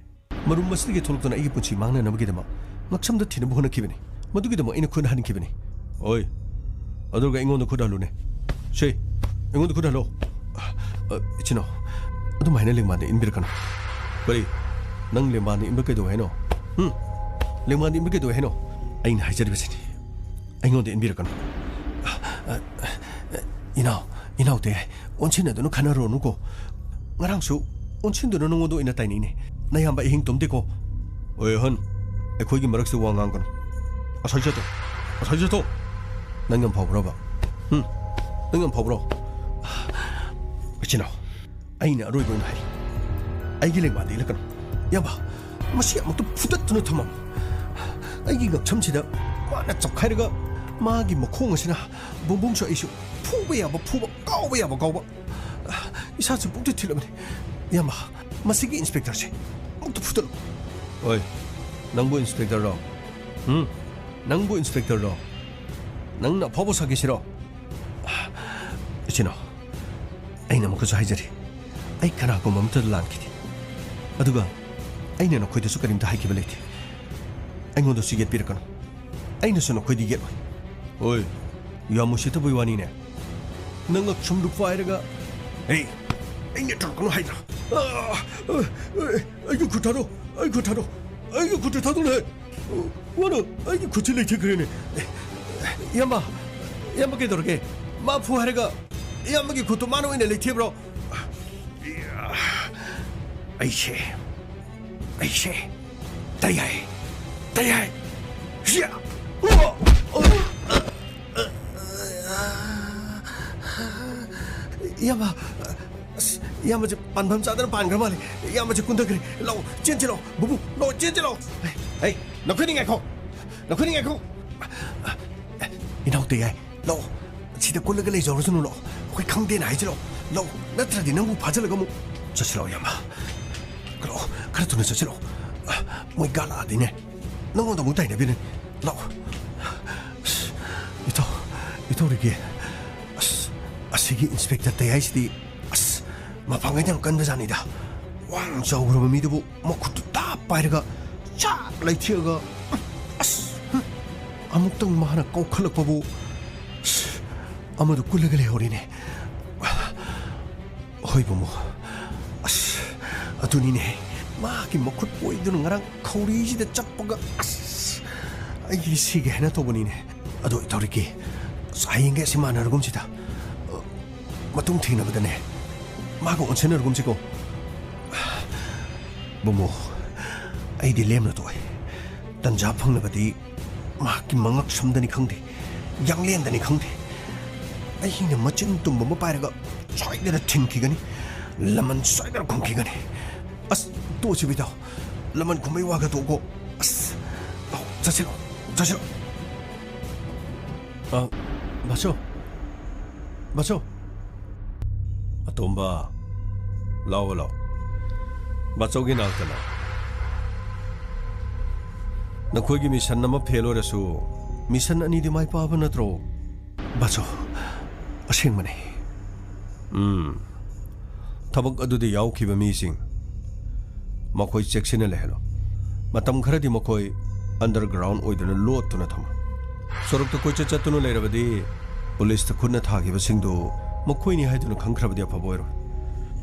ꯃꯔꯨꯝ ꯑꯁꯤꯗꯒꯤ ꯊꯣꯛꯂꯛꯇꯨꯅ ꯑꯩꯒꯤ ꯄꯨꯟꯁꯤ ꯃꯥꯡꯅꯅꯕꯒꯤꯗꯃꯛ ꯉꯛꯁꯝꯗ ꯊꯤꯅꯕ ꯍꯣꯠꯅꯈꯤꯕꯅꯤ꯫ ꯃꯗꯨꯒꯤꯗꯃꯛ ꯑꯩꯅ ꯈꯨꯠ ꯍꯟꯈꯤꯕꯅꯤ꯫ ꯑꯣꯏ, ꯑꯗꯨꯒ ꯑꯩꯉꯣꯟꯗ ꯈꯨꯠ ꯍꯜꯂꯨꯅꯦ꯫ ꯁꯦ, ꯑꯩꯉꯣꯟꯗ ꯈꯨꯠ ꯍꯜꯂꯣ꯫ ꯑ, ꯏꯆꯤꯟ ꯏꯅꯥꯎ, ꯑꯗꯨꯃꯥꯏꯅ ꯂꯦꯡꯕꯥꯟꯗ ꯏꯟꯕꯤꯔꯛꯀꯅꯨ꯫ ꯀꯔꯤ? ꯅꯪ ꯂꯦꯡꯕꯥꯟꯗ ꯏꯟꯕ ꯀꯩꯗꯧꯋꯦ ꯍꯥꯏꯅꯣ? ꯍꯨꯝ? ꯂꯦꯡꯕꯥꯟꯗ ꯏꯟꯕ ꯀꯩꯗꯧꯋꯦ ꯍꯥꯏꯅꯣ? ꯑꯩꯅ ꯍꯥꯏꯖꯔꯤꯕꯁꯤꯅꯤ꯫ ꯑꯩꯉꯣꯟꯗ ꯏꯟꯕꯤꯔꯛꯀꯅꯨ꯫ ꯑ, ꯑ, ꯏꯅꯥꯎ, ꯏꯅꯥꯎ ꯇꯌꯥꯏ, ꯑꯣꯟꯁꯤꯟꯅꯗꯨꯅ ꯈꯟꯅꯔꯨꯔꯅꯨꯀꯣ꯫ ꯉꯔꯥꯡꯁꯨ ꯑꯣꯟꯁꯤꯟꯗꯨꯅ ꯅꯉꯣꯟꯗ ꯑꯣꯏꯅ ꯇꯥꯏꯅꯩꯅꯦ꯫ ꯅꯌꯥꯝꯕ ꯑꯍꯤꯡ ꯇꯨꯝꯗꯦꯀꯣ꯫ ꯑꯣꯏ ꯑꯍꯟ, ꯑꯩꯈꯣꯏꯒꯤ ꯃꯔꯛꯁꯤꯗ ꯋꯥ ꯉꯥꯡꯒꯅꯨ꯫ ꯑꯁꯥꯏ ꯆꯠꯇꯣ, ꯑꯁꯥꯏ ꯆꯠꯇꯣ꯫ ꯅꯪ ꯌꯥꯝ ꯐꯥꯎꯕ꯭ꯔꯕ? ꯍꯨꯝ? ꯅꯪ ꯌꯥꯝ ꯐꯥꯎꯕ꯭ꯔꯣ? ꯏꯆꯤꯟ ꯏꯅꯥꯎ, ꯑꯩꯅ ꯑꯔꯣꯏꯕ ꯑꯣꯏꯅ ꯍꯥꯏꯔꯤ꯫ ꯑꯩꯒꯤ ꯂꯦꯡꯕꯥꯟꯗ ꯏꯜꯂꯛꯀꯅꯨ꯫ ꯏꯌꯥꯝꯕ, ꯃꯁꯤ ꯑꯃꯨꯛꯇ ꯐꯨꯗꯠꯇꯨꯅ ꯊꯝꯃꯝꯃꯨ꯫ ꯑꯩꯒꯤ ꯉꯛꯁꯝꯁꯤꯗ ꯃꯥꯅ ꯆꯞꯈꯥꯏꯔꯒ ꯃꯥꯒꯤ ꯃꯈꯣꯡ ꯑꯁꯤꯅ ꯕꯨꯡꯕꯨꯡꯁꯨ ꯑꯩꯁꯨ ꯐꯨꯕ ꯌꯥꯕ ꯐꯨꯕ, ꯀꯥꯎꯕ ꯌꯥꯕ ꯀꯥꯎꯕ꯫ ꯏꯁꯥꯁꯨ ꯄꯨꯛꯇ ꯊꯤꯜꯂꯕꯅꯤ꯫ ꯏꯌꯥꯝꯕ, ꯃꯁꯤꯒꯤ ꯏꯟꯁꯄꯦꯛꯇꯔꯁꯦ ꯑꯃꯨꯛꯇ ꯐꯨꯗꯠꯂꯨ꯫ ꯑꯣꯏ, ꯅꯪꯕꯨ ꯏꯟꯁꯄꯦꯛꯇꯔꯔꯣ? ꯎꯝ? ꯅꯪꯕꯨ ꯏꯟꯁꯄꯦꯛꯇꯔꯔꯣ? ꯅꯪꯅ ꯑꯐꯥꯎꯕ ꯁꯥꯈꯤꯁꯤꯔꯣ? ꯏꯆꯤꯟ ꯏꯅꯥꯎ, ꯑꯩꯅ ꯑꯃꯨꯛꯀꯁꯨ ꯍꯥꯏꯖꯔꯤ, ꯑꯩ ꯀꯅꯥꯒꯨꯝꯕ ꯑꯃꯠꯇꯗ ꯂꯥꯟꯈꯤꯗꯦ꯫ ꯑꯗꯨꯒ ꯑꯩꯅ ꯅꯈꯣꯏꯗꯁꯨ ꯀꯔꯤꯝꯇ ꯍꯥꯏꯈꯤꯕ ꯂꯩꯇꯦ꯫ ꯑꯩꯉꯣꯟꯗꯁꯨ ꯌꯦꯠꯄꯤꯔꯛꯀꯅꯨ꯫ ꯑꯩꯅꯁꯨ ꯅꯈꯣꯏꯗ ꯌꯦꯠꯂꯣꯏ꯫ ꯍꯣꯏ, ꯌꯥꯝ ꯎꯁꯤꯠꯇꯕꯒꯤ ꯋꯥꯅꯤꯅꯦ꯫ ꯅꯪ ꯉꯛꯁꯝꯗꯨ ꯄꯥꯏꯔꯒ, "ꯑꯩ, ꯑꯩꯅ ꯇꯧꯔꯛꯀꯅꯨ ꯍꯥꯏꯗ꯭ꯔꯥ? ꯑꯥ, ꯑꯥ, ꯑꯥ, ꯑꯩꯒꯤ ꯈꯨꯠ ꯊꯥꯗꯣꯛ, ꯑꯩ ꯈꯨꯠ ꯊꯥꯗꯣꯛ, ꯑꯩꯒꯤ ꯈꯨꯠꯇ ꯊꯥꯗꯣꯛꯂꯦ꯫ ꯃꯥꯅ ꯑꯩꯒꯤ ꯈꯨꯠꯁꯤ ꯂꯩꯊꯦꯛꯈ꯭ꯔꯦꯅꯦ꯫ ꯏꯌꯥꯝꯕ, ꯏꯌꯥꯝꯕ ꯀꯩꯗꯧꯔꯒꯦ? ꯃꯥ ꯐꯨ ꯍꯥꯏꯔꯒ ꯏꯌꯥꯝꯕꯒꯤ ꯈꯨꯠꯇꯨ ꯃꯥꯅ ꯑꯣꯏꯅ ꯂꯩꯊꯦꯛꯕ꯭ꯔꯣ?" ꯑꯩꯁꯦ, ꯑꯩꯁꯦ ꯇꯌꯥꯏ, ꯇꯌꯥꯏ꯫ ꯍꯤꯌꯥ! ꯏꯌꯥꯝꯕ, ꯑꯁ, ꯏꯌꯥꯝꯕꯁꯦ ꯄꯥꯟꯐꯝ ꯆꯥꯗꯅ ꯄꯥꯟꯈ꯭ꯔ ꯃꯥꯜꯂꯦ꯫ ꯏꯌꯥꯝꯕꯁꯦ ꯀꯨꯟꯊꯈ꯭ꯔꯦ꯫ ꯂꯥꯛꯑꯣ, ꯆꯦꯟꯁꯤ ꯂꯥꯛꯑꯣ꯫ ꯕꯨꯕꯨ, ꯂꯥꯛꯑꯣ, ꯆꯦꯟꯁꯤ ꯂꯥꯛꯑꯣ꯫ ꯍꯩ, ꯅꯈꯣꯏꯅꯤ ꯉꯥꯏꯈꯣ꯫ ꯅꯈꯣꯏꯅꯤ ꯉꯥꯏꯈꯣ꯫ ꯏꯅꯥꯎ ꯇꯌꯥꯏ, ꯂꯥꯛꯑꯣ꯫ ꯁꯤꯗ ꯀꯨꯜꯂꯒ ꯂꯩꯖꯧꯔꯁꯅꯨ, ꯂꯥꯛꯑꯣ꯫ ꯑꯩꯈꯣꯏ ꯈꯪꯗꯦꯅ ꯍꯥꯏꯁꯤ, ꯂꯥꯛꯑꯣ꯫ ꯂꯥꯛꯑꯣ꯫ ꯅꯠꯇ꯭ꯔꯗꯤ ꯅꯪꯕꯨ ꯐꯥꯖꯤꯜꯂꯒ ꯑꯃꯨꯛ ꯆꯠꯁꯤ ꯂꯥꯛꯑꯣ, ꯏꯌꯥꯝꯕ꯫ ꯂꯥꯛꯑꯣ, ꯈꯔ ꯊꯨꯅ ꯆꯠꯁꯤ ꯂꯥꯛꯑꯣ꯫ ꯃꯣꯏ ꯒꯥ ꯂꯥꯛꯑꯗꯤꯅꯦ, ꯅꯪꯉꯣꯟꯗ ꯑꯃꯨꯛ ꯇꯥꯏꯅꯕꯤꯔꯅꯤ꯫ ꯂꯥꯛꯑꯣ꯫ ꯑꯁ, ꯏꯇꯥꯎ, ꯏꯇꯥꯎ ꯔꯤꯀꯤ꯫ ꯑꯁ, ꯑꯁꯤꯒꯤ ꯏꯟꯁꯄꯦꯛꯇꯔ ꯇꯌꯥꯏꯁꯤꯗꯤ, ꯑꯁ, ꯃꯄꯥꯡꯒꯜ ꯌꯥꯝ ꯀꯟꯕꯖꯥꯠꯅꯤꯗ꯫ ꯋꯥꯡ ꯆꯥꯎꯈ꯭ꯔꯕ ꯃꯤꯗꯨꯕꯨ ꯃꯈꯨꯠꯇꯨ ꯇꯥꯞ ꯄꯥꯏꯔꯒ ꯆꯥꯛ ꯂꯩꯊꯦꯛꯑꯒ, ꯑꯁ, ꯑꯃꯨꯛꯇꯪ ꯃꯥꯅ ꯀꯧꯈꯠꯂꯛꯄꯕꯨ, ꯑꯁ, ꯑꯃꯗꯨ ꯀꯨꯜꯂꯒ ꯂꯩꯍꯧꯔꯦꯅꯦ꯫ ꯍꯣꯏ ꯕꯨꯡꯉꯣ, ꯑꯁ, ꯑꯗꯨꯅꯤꯅꯦ, ꯃꯥꯒꯤ ꯃꯈꯨꯠ ꯑꯣꯏꯗꯨꯅ ꯉꯔꯥꯡ ꯈꯧꯔꯤꯁꯤꯗ ꯆꯞꯄꯒ, ꯑꯁ, ꯑꯩꯒꯤ ꯁꯤꯒꯦ ꯍꯥꯏꯅ ꯇꯧꯕꯅꯤꯅꯦ꯫ ꯑꯗꯣ ꯏꯇꯥꯎ ꯔꯤꯀꯤ, ꯑꯁ, ꯍꯌꯦꯡꯒꯩ ꯑꯁꯤ ꯃꯥꯟꯅꯔꯒꯨꯝꯁꯤꯗ, ꯃꯇꯨꯡ ꯊꯦꯡꯅꯕꯗꯅꯦ ꯃꯥꯒ ꯑꯣꯟꯁꯤꯟꯅꯔꯒꯨꯝꯁꯤꯀꯣ꯫ ꯕꯨꯡꯉꯣ, ꯑꯩꯗꯤ ꯂꯦꯝꯅ ꯇꯣꯛꯑꯦ꯫ ꯇꯟꯖꯥ ꯐꯪꯂꯕꯗꯤ ꯃꯍꯥꯛꯀꯤ ꯃꯉꯛ ꯁꯝꯗꯅꯤ ꯈꯪꯗꯦ, ꯌꯥꯡꯂꯦꯟꯗꯅꯤ ꯈꯪꯗꯦ, ꯑꯩꯅ ꯃꯆꯤꯟ ꯇꯨꯝꯕ ꯑꯃ ꯄꯥꯏꯔꯒ ꯁꯣꯏꯗꯅ ꯊꯤꯟꯈꯤꯒꯅꯤ꯫ ꯂꯃꯟ ꯁꯣꯏꯗꯅ ꯈꯨꯝꯈꯤꯒꯅꯤ꯫ ꯑꯁ, ꯇꯣꯛꯑꯁꯤ ꯕꯤꯇꯥꯎ, ꯂꯃꯟ ꯈꯨꯝꯕꯩ ꯋꯥꯒ ꯇꯣꯛꯑꯣ꯫ ꯑꯁ, ꯂꯥꯎ, ꯆꯠꯁꯤ ꯂꯥꯎ, ꯆꯠꯁꯤ ꯂꯥꯎ꯫ ꯑ, ꯕꯥꯆꯧ, ꯕꯥꯆꯧ꯫ ꯑꯇꯣꯝꯕ, ꯂꯥꯎ, ꯂꯥꯎ꯫ ꯕꯥꯆꯧꯒꯤ ꯅꯥꯛꯇ ꯂꯥꯎ꯫ ꯅꯈꯣꯏꯒꯤ ꯃꯤꯁꯟ ꯑꯃ ꯐꯦꯜ ꯑꯣꯏꯔꯁꯨ, ꯃꯤꯁꯟ ꯑꯅꯤꯗꯤ ꯃꯥꯏ ꯄꯥꯛꯄ ꯅꯠꯇ꯭ꯔꯣ? ꯕꯥꯆꯧ, ꯑꯁꯦꯡꯕꯅꯤ꯫ ꯎꯝ꯫ ꯊꯕꯛ ꯑꯗꯨꯗ ꯌꯥꯎꯈꯤꯕ ꯃꯤꯁꯤꯡ, ꯃꯈꯣꯏ ꯆꯦꯛꯁꯤꯟꯅ ꯂꯩꯍꯜꯂꯨ꯫ ꯃꯇꯝ ꯈꯔꯗꯤ ꯃꯈꯣꯏ underground ꯑꯣꯏꯗꯨꯅ ꯂꯣꯠꯇꯨꯅ ꯊꯝꯃꯨ꯫ ꯁꯣꯔꯣꯛꯇ ꯀꯣꯏꯆꯠ ꯆꯠꯇꯨꯅ ꯂꯩꯔꯕꯗꯤ ꯄꯨꯂꯤꯁꯇ ꯈꯨꯠꯅ ꯊꯥꯈꯤꯕꯁꯤꯡꯗꯨ ꯃꯈꯣꯏꯅꯤ ꯍꯥꯏꯗꯨꯅ ꯈꯪꯈ꯭ꯔꯕꯗꯤ ꯑꯐꯕ ꯑꯣꯏꯔꯣꯏ꯫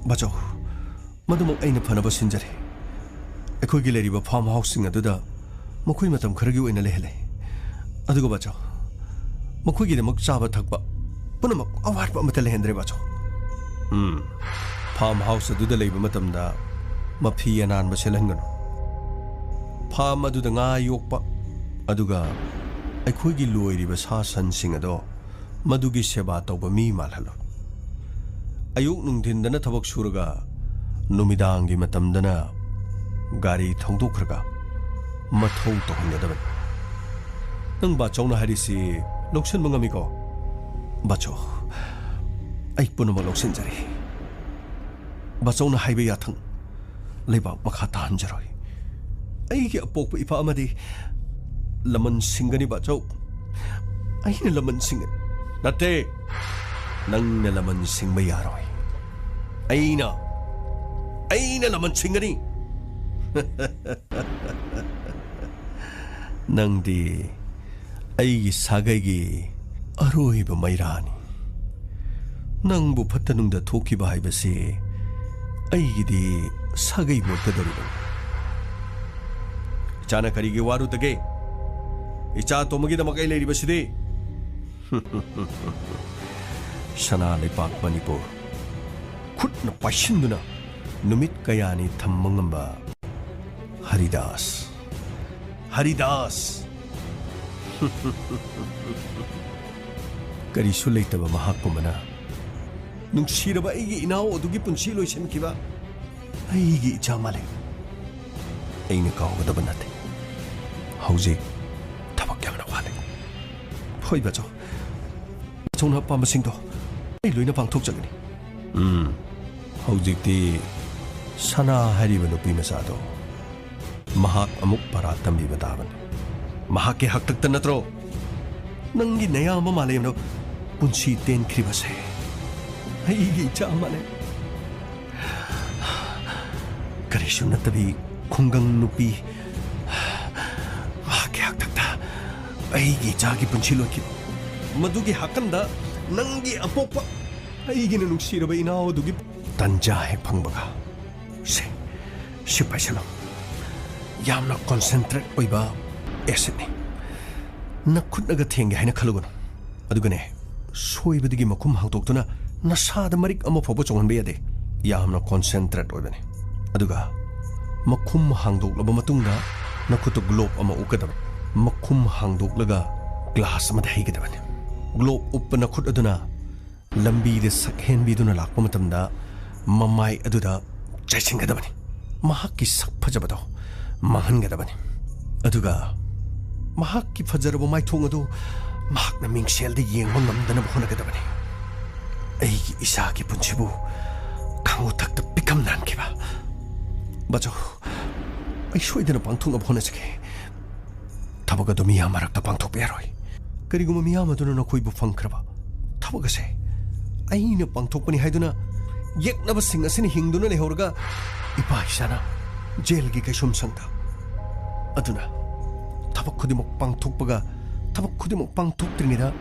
ꯕꯥꯆꯧ, ꯃꯗꯨꯃꯛ ꯑꯩꯅ ꯐꯅꯕ ꯁꯤꯟꯖꯔꯤ꯫ ꯑꯩꯈꯣꯏꯒꯤ ꯂꯩꯔꯤꯕ farm houseꯁꯤꯡ ꯑꯗꯨꯗ ꯃꯈꯣꯏ ꯃꯇꯝ ꯈꯔꯒꯤ ꯑꯣꯏꯅ ꯂꯩꯍꯜꯂꯦ꯫ ꯑꯗꯨꯒ ꯕꯥꯆꯧ, ꯃꯈꯣꯏꯒꯤꯗꯃꯛ ꯆꯥꯕ ꯊꯛꯄ ꯄꯨꯝꯅꯃꯛ ꯑꯋꯥꯠꯄ ꯑꯃꯠꯇ ꯂꯩꯍꯟꯗ꯭ꯔꯦ ꯕꯥꯆꯧ꯫ ꯎꯝ, farm house ꯑꯗꯨꯗ ꯂꯩꯕ ꯃꯇꯝꯗ ꯃꯐꯤ ꯑꯅꯥꯟꯕ ꯁꯦꯠꯍꯟꯒꯅꯨ꯫ Farm ꯑꯗꯨꯗ ꯉꯥ ꯌꯣꯛꯄ ꯑꯗꯨꯒ ꯑꯩꯈꯣꯏꯒꯤ ꯂꯣꯏꯔꯤꯕ ꯁꯥ ꯁꯟꯁꯤꯡ ꯑꯗꯣ ꯃꯗꯨꯒꯤ ꯁꯦꯕꯥ ꯇꯧꯕ ꯃꯤ ꯃꯥꯜꯍꯜꯂꯨ꯫ ꯑꯌꯨꯛ ꯅꯨꯡꯊꯤꯟꯗꯅ ꯊꯕꯛ ꯁꯨꯔꯒ ꯅꯨꯃꯤꯗꯥꯡꯒꯤ ꯃꯇꯝꯗꯅ ꯒꯥꯔꯤ ꯊꯧꯗꯣꯛꯈ꯭ꯔꯒ ꯃꯊꯧ ꯇꯧꯍꯟꯒꯗꯕꯅꯤ꯫ ꯅꯪ ꯕꯥꯆꯧꯅ ꯍꯥꯏꯔꯤꯁꯤ ꯂꯧꯁꯤꯟꯕ ꯉꯝꯃꯤꯀꯣ? ꯕꯥꯆꯧ, ꯑꯩ ꯄꯨꯝꯅꯃꯛ ꯂꯧꯁꯤꯟꯖꯔꯦ꯫ ꯕꯥꯆꯧꯅ ꯍꯥꯏꯕ ꯌꯥꯊꯪ ꯂꯩꯕꯥꯛ ꯃꯈꯥ ꯇꯥꯍꯟꯖꯔꯣꯏ꯫ ꯑꯩꯒꯤ ꯑꯄꯣꯛꯄ ꯏꯄꯥ ꯑꯃꯗꯤ ꯂꯃꯟ ꯁꯤꯡꯒꯅꯤ ꯕꯥꯆꯧ꯫ ꯑꯩꯅ ꯂꯃꯟ ꯁꯤꯡꯒꯅꯤ꯫ ꯅꯠꯇꯦ, ꯅꯪꯅ ꯂꯃꯟ ꯁꯤꯡꯕ ꯌꯥꯔꯣꯏ꯫ ꯑꯩꯅ, ꯑꯩꯅ ꯂꯃꯟ ꯁꯤꯡꯒꯅꯤ꯫ ꯅꯪꯗꯤ ꯑꯩꯒꯤ ꯁꯥꯒꯩꯒꯤ ꯑꯔꯣꯏꯕ ꯃꯩꯔꯥꯅꯤ꯫ ꯅꯪꯕꯨ ꯐꯠꯇ ꯅꯨꯡꯗ ꯊꯣꯛꯈꯤꯕ ꯍꯥꯏꯕꯁꯤ ꯑꯩꯒꯤꯗꯤ ꯁꯥꯒꯩ ꯃꯣꯠꯀꯗꯧꯔꯤꯕꯅꯤ꯫ ꯏꯆꯥꯅ ꯀꯔꯤꯒꯤ ꯋꯥꯔꯨꯗꯒꯦ? ꯏꯆꯥ ꯑꯇꯣꯝꯕꯒꯤꯗꯃꯛ ꯑꯩ ꯂꯩꯔꯤꯕꯁꯤꯗꯤ꯫ ꯁꯅꯥ ꯂꯩꯄꯥꯛ ꯃꯅꯤꯄꯨꯔ ꯈꯨꯠꯅ ꯄꯥꯏꯁꯤꯟꯗꯨꯅ ꯅꯨꯃꯤꯠ ꯀꯌꯥꯅꯤ ꯊꯝꯕ ꯉꯝꯕ ꯍꯔꯤꯗꯥꯁ꯫ ꯍꯔꯤꯗꯥꯁ! ꯀꯔꯤꯁꯨ ꯂꯩꯇꯕ ꯃꯍꯥꯛꯀꯨꯝꯕꯅ ꯅꯨꯡꯁꯤꯔꯕ ꯑꯩꯒꯤ ꯏꯅꯥꯎ ꯑꯗꯨꯒꯤ ꯄꯨꯟꯁꯤ ꯂꯣꯏꯁꯤꯟꯈꯤꯕ ꯑꯩꯒꯤ ꯏꯆꯥ ꯃꯥꯂꯦꯝ ꯑꯩꯅ ꯀꯥꯎꯒꯗꯕ ꯅꯠꯇꯦ꯫ ꯍꯧꯖꯤꯛ ꯊꯕꯛ ꯌꯥꯝꯅ ꯋꯥꯠꯂꯤ꯫ ꯍꯣꯏ, ꯕꯥꯆꯧ꯫ ꯕꯥꯆꯧꯅ ꯑꯄꯥꯝꯕꯁꯤꯡꯗꯣ ꯑꯩ ꯂꯣꯏꯅ ꯄꯥꯡꯊꯣꯛꯆꯒꯅꯤ꯫ ꯎꯝ, ꯍꯧꯖꯤꯛꯇꯤ ꯁꯅꯥ ꯍꯥꯏꯔꯤꯕ ꯅꯨꯄꯤ ꯃꯆꯥꯗꯣ ꯃꯍꯥꯛ ꯑꯃꯨꯛ ꯄꯔꯥ ꯇꯝꯕꯤꯕ ꯇꯥꯕꯅꯤ꯫ ꯃꯍꯥꯛꯀꯤ ꯍꯥꯛꯇꯛꯇ ꯅꯠꯇ꯭ꯔꯣ ꯅꯪꯒꯤ ꯅꯌꯥꯝꯕ ꯃꯥꯂꯦꯝꯗꯣ ꯄꯨꯟꯁꯤ ꯇꯦꯟꯈ꯭ꯔꯤꯕꯁꯦ? ꯑꯩꯒꯤ ꯏꯆꯥ ꯑꯃ ꯂꯩ꯫ ꯀꯔꯤꯁꯨ ꯅꯠꯇꯕꯤ ꯈꯨꯡꯒꯪ ꯅꯨꯄꯤ, ꯃꯍꯥꯛꯀꯤ ꯍꯥꯛꯇꯛꯇ ꯑꯩꯒꯤ ꯏꯆꯥꯒꯤ ꯄꯨꯟꯁꯤ ꯂꯣꯏꯈꯤꯕ꯫ ꯃꯗꯨꯒꯤ ꯍꯥꯀꯟꯗ ꯅꯪꯒꯤ ꯑꯄꯣꯛꯄ ꯑꯩꯒꯤꯅ ꯅꯨꯡꯁꯤꯔꯕ ꯏꯅꯥꯎ ꯑꯗꯨꯒꯤ ꯇꯟꯖꯥ ꯍꯦꯛ ꯐꯪꯕꯒ꯫ ꯁꯦ, ꯁꯤ ꯄꯥꯏꯁꯜꯂꯣ꯫ ꯌꯥꯝꯅ concentrate ꯑꯣꯏꯕ acidꯅꯤ꯫ ꯅꯈꯨꯠꯅꯒ ꯊꯦꯡꯒꯦ ꯍꯥꯏꯅ ꯈꯜꯂꯨꯒꯅꯨ꯫ ꯑꯗꯨꯒꯅꯦ, ꯁꯣꯏꯕꯗꯒꯤ ꯃꯈꯨꯝ ꯍꯥꯡꯗꯣꯛꯇꯨꯅ ꯅꯁꯥꯗ ꯃꯔꯤꯛ ꯑꯃ ꯐꯥꯎꯕ ꯆꯣꯡꯍꯟꯕ ꯌꯥꯗꯦ꯫ ꯌꯥꯝꯅ concentrate ꯑꯣꯏꯕꯅꯤ꯫ ꯑꯗꯨꯒ ꯃꯈꯨꯝ ꯍꯥꯡꯗꯣꯛꯂꯕ ꯃꯇꯨꯡꯗ ꯅꯈꯨꯠꯇ glove ꯑꯃ ꯎꯞꯀꯗꯕꯅꯤ꯫ ꯃꯈꯨꯝ ꯍꯥꯡꯗꯣꯛꯂꯒ glass ꯑꯃꯗ ꯍꯩꯒꯗꯕꯅꯤ꯫ Glove ꯎꯞꯄ ꯅꯈꯨꯠ ꯑꯗꯨꯅ ꯂꯝꯕꯤꯗ ꯁꯛ ꯍꯦꯟꯕꯤꯗꯨꯅ ꯂꯥꯛꯄ ꯃꯇꯝꯗ ꯃꯃꯥꯏ ꯑꯗꯨꯗ ꯆꯥꯏꯁꯤꯟꯒꯗꯕꯅꯤ꯫ ꯃꯍꯥꯛꯀꯤ ꯁꯛ ꯐꯖꯕꯗꯣ ꯃꯥꯡꯍꯟꯒꯗꯕꯅꯤ꯫ ꯑꯗꯨꯒ ꯃꯍꯥꯛꯀꯤ ꯐꯖꯔꯕ ꯃꯥꯏꯊꯣꯡ ꯑꯗꯨ ꯃꯍꯥꯛꯅ ꯃꯤꯡꯁꯦꯜꯗ ꯌꯦꯡꯕ ꯉꯝꯗꯅꯕ ꯍꯣꯠꯅꯒꯗꯕꯅꯤ꯫ ꯑꯩꯒꯤ ꯏꯆꯥꯒꯤ ꯄꯨꯟꯁꯤꯕꯨ ꯈꯥꯡꯎꯊꯛꯇ ꯄꯤꯛꯈꯝ ꯅꯥꯟꯈꯤꯕ꯫ ꯕꯥꯆꯧ, ꯑꯩ ꯁꯣꯏꯗꯅ ꯄꯥꯡꯊꯣꯛꯅꯕ ꯍꯣꯠꯅꯖꯒꯦ꯫ ꯊꯕꯛ ꯑꯗꯨ ꯃꯤꯌꯥꯝ ꯃꯔꯛꯇ ꯄꯥꯡꯊꯣꯛꯄ ꯌꯥꯔꯣꯏ꯫ ꯀꯔꯤꯒꯨꯝꯕ ꯃꯤꯌꯥꯝ ꯑꯗꯨꯅ ꯅꯈꯣꯏꯕꯨ ꯐꯪꯈ꯭ꯔꯕ ꯊꯕꯛ ꯑꯁꯦ ꯑꯩꯅ ꯄꯥꯡꯊꯣꯛꯄꯅꯤ ꯍꯥꯏꯗꯨꯅ ꯌꯦꯛꯅꯕꯁꯤꯡ ꯑꯁꯤꯅ ꯍꯤꯡꯗꯨꯅ ꯂꯩꯍꯧꯔꯒ ꯏꯄꯥ ꯏꯆꯥꯅ ꯖꯦꯜꯒꯤ ꯀꯩꯁꯨꯝꯁꯪꯗ꯫ ꯑꯗꯨꯅ ꯊꯕꯛ ꯈꯨꯗꯤꯡꯃꯛ ꯄꯥꯡꯊꯣꯛꯄꯒ ꯊꯕꯛ ꯈꯨꯗꯤꯡꯃꯛ ꯄꯥꯡꯊꯣꯛꯇ꯭ꯔꯤꯉꯩꯗ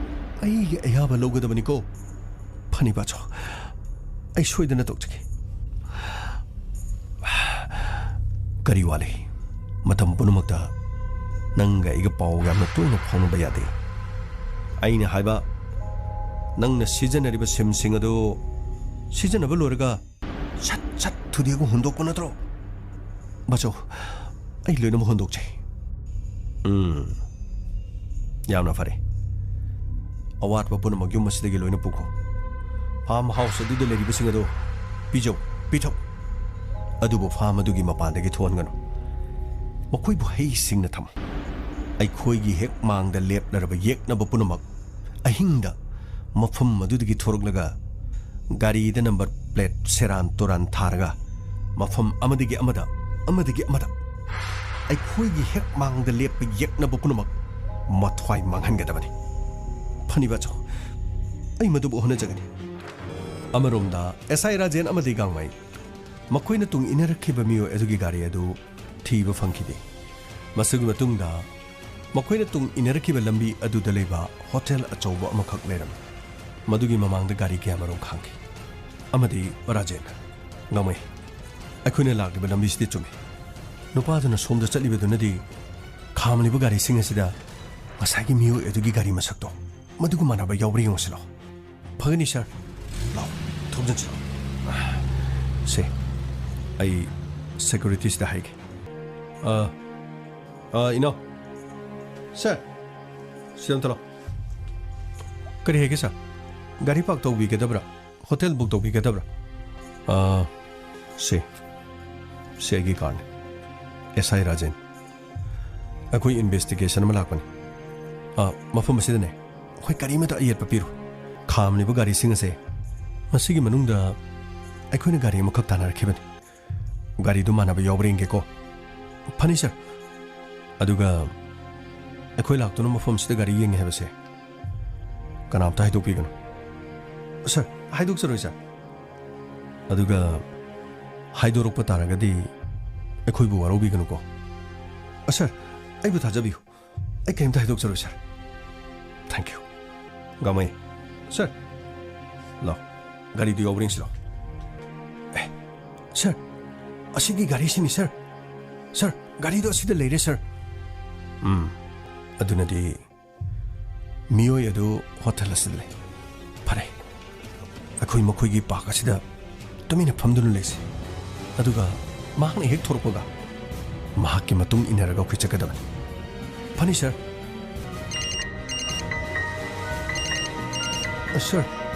ꯑꯩꯒꯤ ꯑꯌꯥꯕ ꯂꯧꯒꯗꯕꯅꯤꯀꯣ꯫ ꯐꯅꯤ ꯕꯥꯆꯧ, ꯑꯩ ꯁꯣꯏꯗꯅ ꯇꯧꯖꯒꯦ꯫ ꯀꯔꯤ ꯋꯥꯠꯂꯤ? ꯃꯇꯝ ꯄꯨꯝꯅꯃꯛꯇ ꯅꯪꯒ ꯑꯩꯒ ꯄꯥꯎ ꯌꯥꯝꯅ ꯇꯣꯏꯅ ꯐꯥꯎꯅꯕ ꯌꯥꯗꯦ꯫ ꯑꯩꯅ ꯍꯥꯏꯕ, ꯅꯪꯅ ꯁꯤꯖꯤꯟꯅꯔꯤꯕ ꯁꯤꯝꯁꯤꯡ ꯑꯗꯨ ꯁꯤꯖꯤꯟꯅꯕ ꯂꯣꯏꯔꯒ ꯁꯠ ꯁꯠ ꯊꯨꯗꯦꯛꯑꯒ ꯍꯨꯟꯗꯣꯛꯄ ꯅꯠꯇ꯭ꯔꯣ? ꯕꯥꯆꯧ, ꯑꯩ ꯂꯣꯏꯅꯃꯛ ꯍꯨꯟꯗꯣꯛꯆꯩ꯫ ꯎꯝ, ꯌꯥꯝꯅ ꯐꯔꯦ꯫ ꯑꯋꯥꯠꯄ ꯄꯨꯝꯅꯃꯛ ꯌꯨꯝ ꯑꯁꯤꯗꯒꯤ ꯂꯣꯏꯅ ꯄꯨꯈꯣ꯫ Farm house ꯑꯗꯨꯗ ꯂꯩꯔꯤꯕꯁꯤꯡ ꯑꯗꯨ ꯄꯤꯖꯧ, ꯄꯤꯊꯛ꯫ ꯑꯗꯨꯕꯨ farm ꯑꯗꯨꯒꯤ ꯃꯄꯥꯟꯗꯒꯤ ꯊꯣꯛꯍꯟꯒꯅꯨ꯫ ꯃꯈꯣꯏꯕꯨ ꯍꯩ ꯁꯤꯡꯅ ꯊꯝꯃꯨ꯫ ꯑꯩꯈꯣꯏꯒꯤ ꯍꯦꯛ ꯃꯥꯡꯗ ꯂꯦꯞꯂꯔꯕ ꯌꯦꯛꯅꯕ ꯄꯨꯝꯅꯃꯛ ꯑꯍꯤꯡꯗ ꯃꯐꯝ ꯑꯗꯨꯗꯒꯤ ꯊꯣꯔꯛꯂꯒ ꯒꯥꯔꯤꯗ number plate ꯁꯦꯔꯥꯟ ꯇꯨꯔꯥꯟ ꯊꯥꯔꯒ ꯃꯐꯝ ꯑꯃꯗꯒꯤ ꯑꯃꯗ, ꯑꯃꯗꯒꯤ ꯑꯃꯗ ꯑꯩꯈꯣꯏꯒꯤ ꯍꯦꯛ ꯃꯥꯡꯗ ꯂꯦꯞꯄ ꯌꯦꯛꯅꯕ ꯄꯨꯝꯅꯃꯛ ꯃꯊ꯭ꯋꯥꯏ ꯃꯥꯡꯍꯟꯒꯗꯕꯅꯤ꯫ ꯐꯅꯤ ꯕꯥꯆꯧ, ꯑꯩ ꯃꯗꯨꯕꯨ ꯍꯣꯠꯅꯖꯒꯅꯤ꯫ ꯑꯃꯔꯣꯝꯗ, ꯑꯦꯁ ꯑꯥꯏ ꯔꯥꯖꯦꯟ ꯑꯃꯗꯤ ꯒꯥꯡꯃꯩ ꯃꯈꯣꯏꯅ ꯇꯨꯡ ꯏꯟꯅꯔꯛꯈꯤꯕ ꯃꯤꯑꯣꯏ ꯑꯗꯨꯒꯤ ꯒꯥꯔꯤ ꯑꯗꯨ ꯊꯤꯕ ꯐꯪꯈꯤꯗꯦ꯫ ꯃꯁꯤꯒꯤ ꯃꯇꯨꯡꯗ ꯃꯈꯣꯏꯅ ꯇꯨꯡ ꯏꯟꯅꯔꯛꯈꯤꯕ ꯂꯝꯕꯤ ꯑꯗꯨꯗ ꯂꯩꯕ ꯍꯣꯇꯦꯜ ꯑꯆꯧꯕ ꯑꯃꯈꯛ ꯂꯩꯔꯝꯃꯤ꯫ ꯃꯗꯨꯒꯤ ꯃꯃꯥꯡꯗ ꯒꯥꯔꯤ ꯀꯌꯥꯃꯔꯨꯝ ꯈꯥꯝꯈꯤ꯫ ꯑꯃꯗꯤ ꯔꯥꯖꯦꯟ, ꯒꯥꯡꯃꯩ, ꯑꯩꯈꯣꯏꯅ ꯂꯥꯛꯂꯤꯕ ꯂꯝꯕꯤꯁꯤꯗꯤ ꯆꯨꯝꯃꯤ꯫ ꯅꯨꯄꯥꯗꯨꯅ ꯁꯣꯝꯗ ꯆꯠꯂꯤꯕꯗꯨꯅꯗꯤ ꯈꯥꯝꯂꯤꯕ ꯒꯥꯔꯤꯁꯤꯡ ꯑꯁꯤꯗ ꯉꯁꯥꯏꯒꯤ ꯃꯤꯑꯣꯏ ꯑꯗꯨꯒꯤ ꯒꯥꯔꯤ ꯃꯁꯛꯇꯣ ꯃꯗꯨꯒ ꯃꯥꯟꯅꯕ ꯌꯥꯎꯕ꯭ꯔꯥ ꯌꯦꯡꯉꯨꯁꯤ ꯂꯥꯎ꯫ ꯐꯒꯅꯤ ꯁꯥꯔ꯫ ꯂꯥꯎ, ꯊꯧꯖꯤꯟꯁꯤ ꯂꯥꯎ꯫ ꯁꯦ, ꯑꯩ ꯁꯦꯀ꯭ꯌꯨꯔꯤꯇꯤꯁꯤꯗ ꯍꯥꯏꯒꯦ꯫ ꯑ, ꯑ, ꯏꯅꯥꯎ꯫ ꯁꯥꯔ, ꯁꯤꯗ ꯑꯝꯇ ꯂꯥꯎ꯫ ꯀꯔꯤ ꯍꯥꯏꯒꯦ ꯁꯥꯔ? ꯒꯥꯔꯤ ꯄꯥꯔꯛ ꯇꯧꯕꯤꯒꯗꯕ꯭ꯔꯥ? ꯍꯣꯇꯦꯜ ꯕꯨꯛ ꯇꯧꯕꯤꯒꯗꯕ꯭ꯔꯥ? ꯑ, ꯁꯦ, ꯁꯦ ꯑꯩꯒꯤ ꯀꯥꯔꯅꯤ꯫ ꯑꯦꯁ ꯑꯥꯏ ꯔꯥꯖꯦꯟ꯫ ꯑꯩꯈꯣꯏ ꯏꯟꯚꯦꯁꯇꯤꯒꯦꯁꯟ ꯑꯃ ꯂꯥꯛꯄꯅꯤ꯫ ꯑ, ꯃꯐꯝ ꯑꯁꯤꯗꯅꯦ, ꯑꯩꯈꯣꯏ ꯀꯔꯤꯃꯠꯇ ꯑꯌꯦꯠꯄ ꯄꯤꯔꯣꯏ꯫ ꯈꯥꯝꯂꯤꯕ ꯒꯥꯔꯤꯁꯤꯡ ꯑꯁꯦ ꯃꯁꯤꯒꯤ ꯃꯅꯨꯡꯗ ꯑꯩꯈꯣꯏꯅ ꯒꯥꯔꯤ ꯑꯃꯈꯛ ꯇꯥꯟꯅꯔꯛꯈꯤꯕꯅꯤ꯫ ꯒꯥꯔꯤꯗꯨ ꯃꯥꯟꯅꯕ ꯌꯥꯎꯕ꯭ꯔꯥ ꯌꯦꯡꯒꯦꯀꯣ꯫ ꯐꯅꯤ, ꯁꯥꯔ꯫ ꯑꯗꯨꯒ ꯑꯩꯈꯣꯏ ꯂꯥꯛꯇꯨꯅ ꯃꯐꯝꯁꯤꯗ ꯒꯥꯔꯤ ꯌꯦꯡꯉꯦ ꯍꯥꯏꯕꯁꯦ ꯀꯅꯥꯝꯇ ꯍꯥꯏꯗꯣꯛꯄꯤꯒꯅꯨ꯫ ꯁꯥꯔ, ꯍꯥꯏꯗꯣꯛꯆꯔꯣꯏ, ꯁꯥꯔ꯫ ꯑꯗꯨꯒ ꯍꯥꯏꯗꯣꯔꯛꯄ ꯇꯥꯔꯒꯗꯤ ꯑꯩꯈꯣꯏꯕꯨ ꯋꯥꯔꯧꯕꯤꯒꯅꯨꯀꯣ꯫ ꯁꯥꯔ, ꯑꯩꯕꯨ ꯊꯥꯖꯕꯤꯌꯨ꯫ ꯑꯩ ꯀꯔꯤꯝꯇ ꯍꯥꯏꯗꯣꯛꯆꯔꯣꯏ, ꯁꯥꯔ꯫ Thank you꯫ ꯒꯥꯡꯃꯩ, ꯁꯥꯔ, ꯂꯥꯎ, ꯒꯥꯔꯤꯗꯨ ꯌꯥꯎꯕ꯭ꯔꯥ ꯌꯦꯡꯁꯤ ꯂꯥꯎ꯫ ꯑꯦ, ꯁꯥꯔ, ꯑꯁꯤꯒꯤ ꯒꯥꯔꯤꯁꯤꯅꯤ, ꯁꯥꯔ꯫ ꯁꯥꯔ, ꯒꯥꯔꯤꯗꯣ ꯑꯁꯤꯗ ꯂꯩꯔꯦ, ꯁꯥꯔ꯫ ꯎꯝ, ꯑꯗꯨꯅꯗꯤ ꯃꯤꯑꯣꯏ ꯑꯗꯨ ꯍꯣꯇꯦꯜ ꯑꯁꯤꯗ ꯂꯩ꯫ ꯐꯔꯦ, ꯑꯩꯈꯣꯏ ꯃꯈꯣꯏꯒꯤ ꯄꯥꯔꯛ ꯑꯁꯤꯗ ꯇꯨꯃꯤꯟꯅ ꯐꯝꯗꯨꯅ ꯂꯩꯁꯤ꯫ ꯑꯗꯨꯒ ꯃꯍꯥꯛꯅ ꯍꯦꯛ ꯊꯣꯔꯛꯄꯒ ꯃꯍꯥꯛꯀꯤ ꯃꯇꯨꯡ ꯏꯟꯅꯔꯒ ꯑꯩꯈꯣꯏ ꯆꯠꯀꯗꯕꯅꯤ꯫ ꯐꯅꯤ, ꯁꯥꯔ꯫ ꯑ, ꯁꯥꯔ,